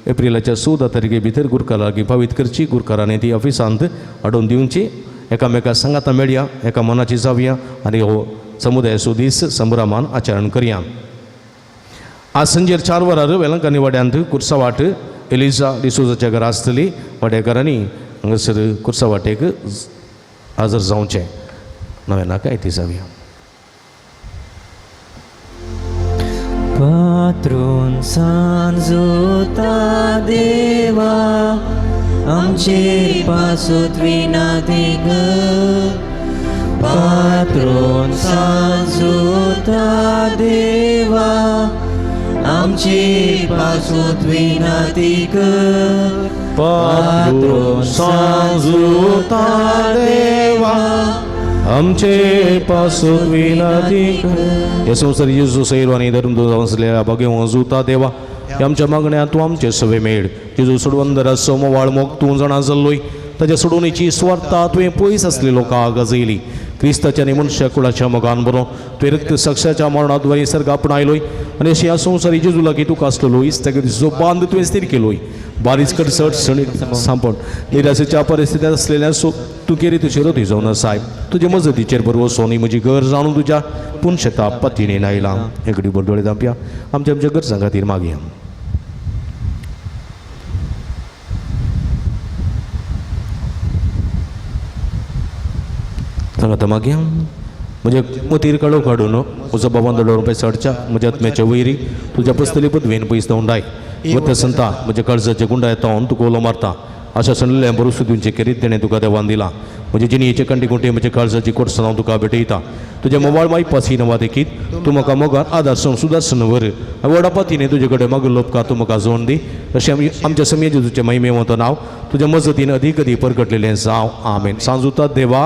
एप्रिलाच्या 14 तारखे भितर गुरकारा लागीं पावीत करची. गुरकारांनी ती ऑफिसांत हाडून दिवची. एकामेका सांगाता मेळया, एका मनाची जावया आनी हो समुदायाचो दीस संभ्रमान आचरण करया. आज सांजेर 4 वरार वेलंकनी वाड्यांत कुर्सावाट एलिजा डिसोजाच्या घरा आसतली. वाड्याकारांनी हांगासर कुर्सावाटेक हजर जावचें. नव्या नाका ती जावया.
पात्रून सांजोता देवा आमचेर पासोत विनाती कर. पात्रून सांजोता देवा आमचेर पासोत विनाती कर.
पात्रून सांजोता देवा आमचे पासून विनंती कर. हे संवसार जेजू सैरो आनी धर्म आसलेल्या भगेव जुता देवा आमच्या मागण्या तूं आमचे सवे मेळ. जेजू सोडवंदराचो मोवाळ मोग तूं जाणा जाल्लोय. ताच्या सोडवणेची स्वार्था तुवें पयस आसले लोकांक गाजयली. क्रिस्ताच्या आनी मनशा कुळाच्या मोगान बरो तुवें रक्त साक्षाच्या मरणाद्वारे सर्ग आपणायलोय आनी अशी ह्या संवसारी जेजू लागीं तुका आसलेलो इस्तागतीचो बांद तुवें स्थीर केलोय. बारीच कडसट सणी सांपण निराशेच्या परिस्थितींत आसलेल्या सो तूं केरी तुजी रती जावन आसाय. तुजे मजतीचेर बरो न्ही म्हजी घर जाणून तुज्या पुनशेता पतीणेन आयलां. हे घडी भर दोळे धांपया. आमच्या आमच्या गरजां खातीर मागया. सांगाता मागया. म्हज्या मतीर काडो काडून म्हजो बाबान दोडो रुपये चडच्या म्हज्या आत्म्याच्या वयरी तुज्या पसतली पदवेन पयस दवंडाय. वत संता म्हज्या काळजाचे गुंडा येता तुका उलो मारता. आशा सणलें बरोसो दिवचें केरीत तेणें तुका देवान दिलां. म्हजे जिणेचे कंटे कुंटे म्हज्या काळजाची कोटसण हांव तुका भेटयता. तुज्या मोबायल माय पासी नवा देखीत तूं म्हाका मोगान आदार सुदासन व्हर. व्हडा पातीने तुजे कडेन मागीर लोपका तूं म्हाका जोड दी. अशें आमी आमच्या समेत जेजूचें महिमेवंत नांव तुज्या मजतीन अदीक अदीक परगटलेलें जावं. आमेन. सांजुता देवा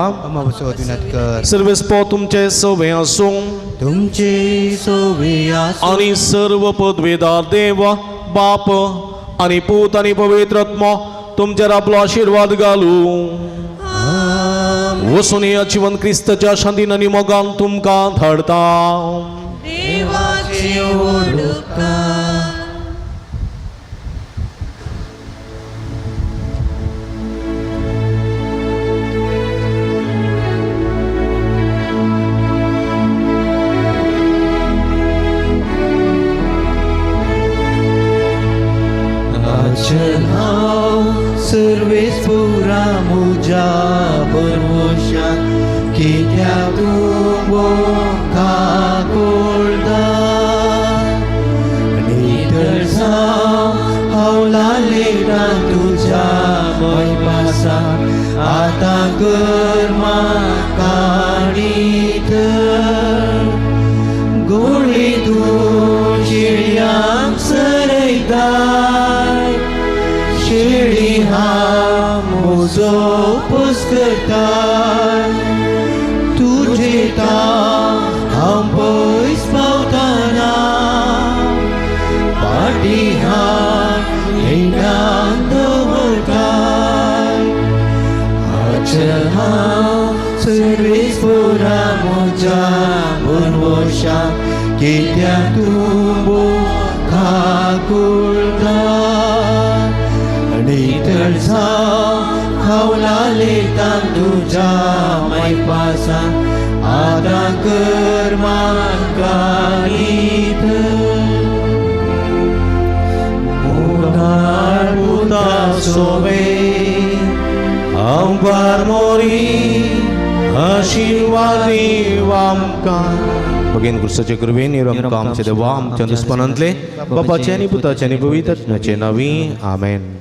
सर्वेस्पो तुमचे सवे आसूं.
तुमचे सोवे आसूं.
आनी सर्व पदवेदार देवा बाप आनी पूत आनी पवित्र आत्मो तुमचेर आपलो आशिर्वाद घालूं. वसून ह्या जिवन क्रिस्ताच्या शांतीन आनी मोगान तुमकां धाडता.
देवाचे ओडुका.
अचल हांव सर्वेस पुरा म्हज्या भरवंशा कित्याक तूं काकुळटा. नितळ जावं हांव लालेटा तुज्या मैपासा आतां कर म्हाका नितळ. गोळी तूं शेळयांक सरयताय शेळी हांव म्हजो पुस्कताय. तुजे तां हांव पयस पावतना पाटी हांव हेंडान दवरताय. अचल हांव सर्वेस पुरा म्हज्या भरवंशा कित्याक तूं काकुळटा. नितळ जावं हांव लालेतां तुज्या मैपासा आतां कर म्हाका नितळ. मुखार पुता सोवे
अंबार मोरी आशिर्वाद आमकां. बगेन क्रुसाचे कृपेन आमकां आमचे देवा आमच्या दुस्मानांतले बापाचे आनी पुताचे आनी पवित्र आत्म्याचे नांवी आमेन.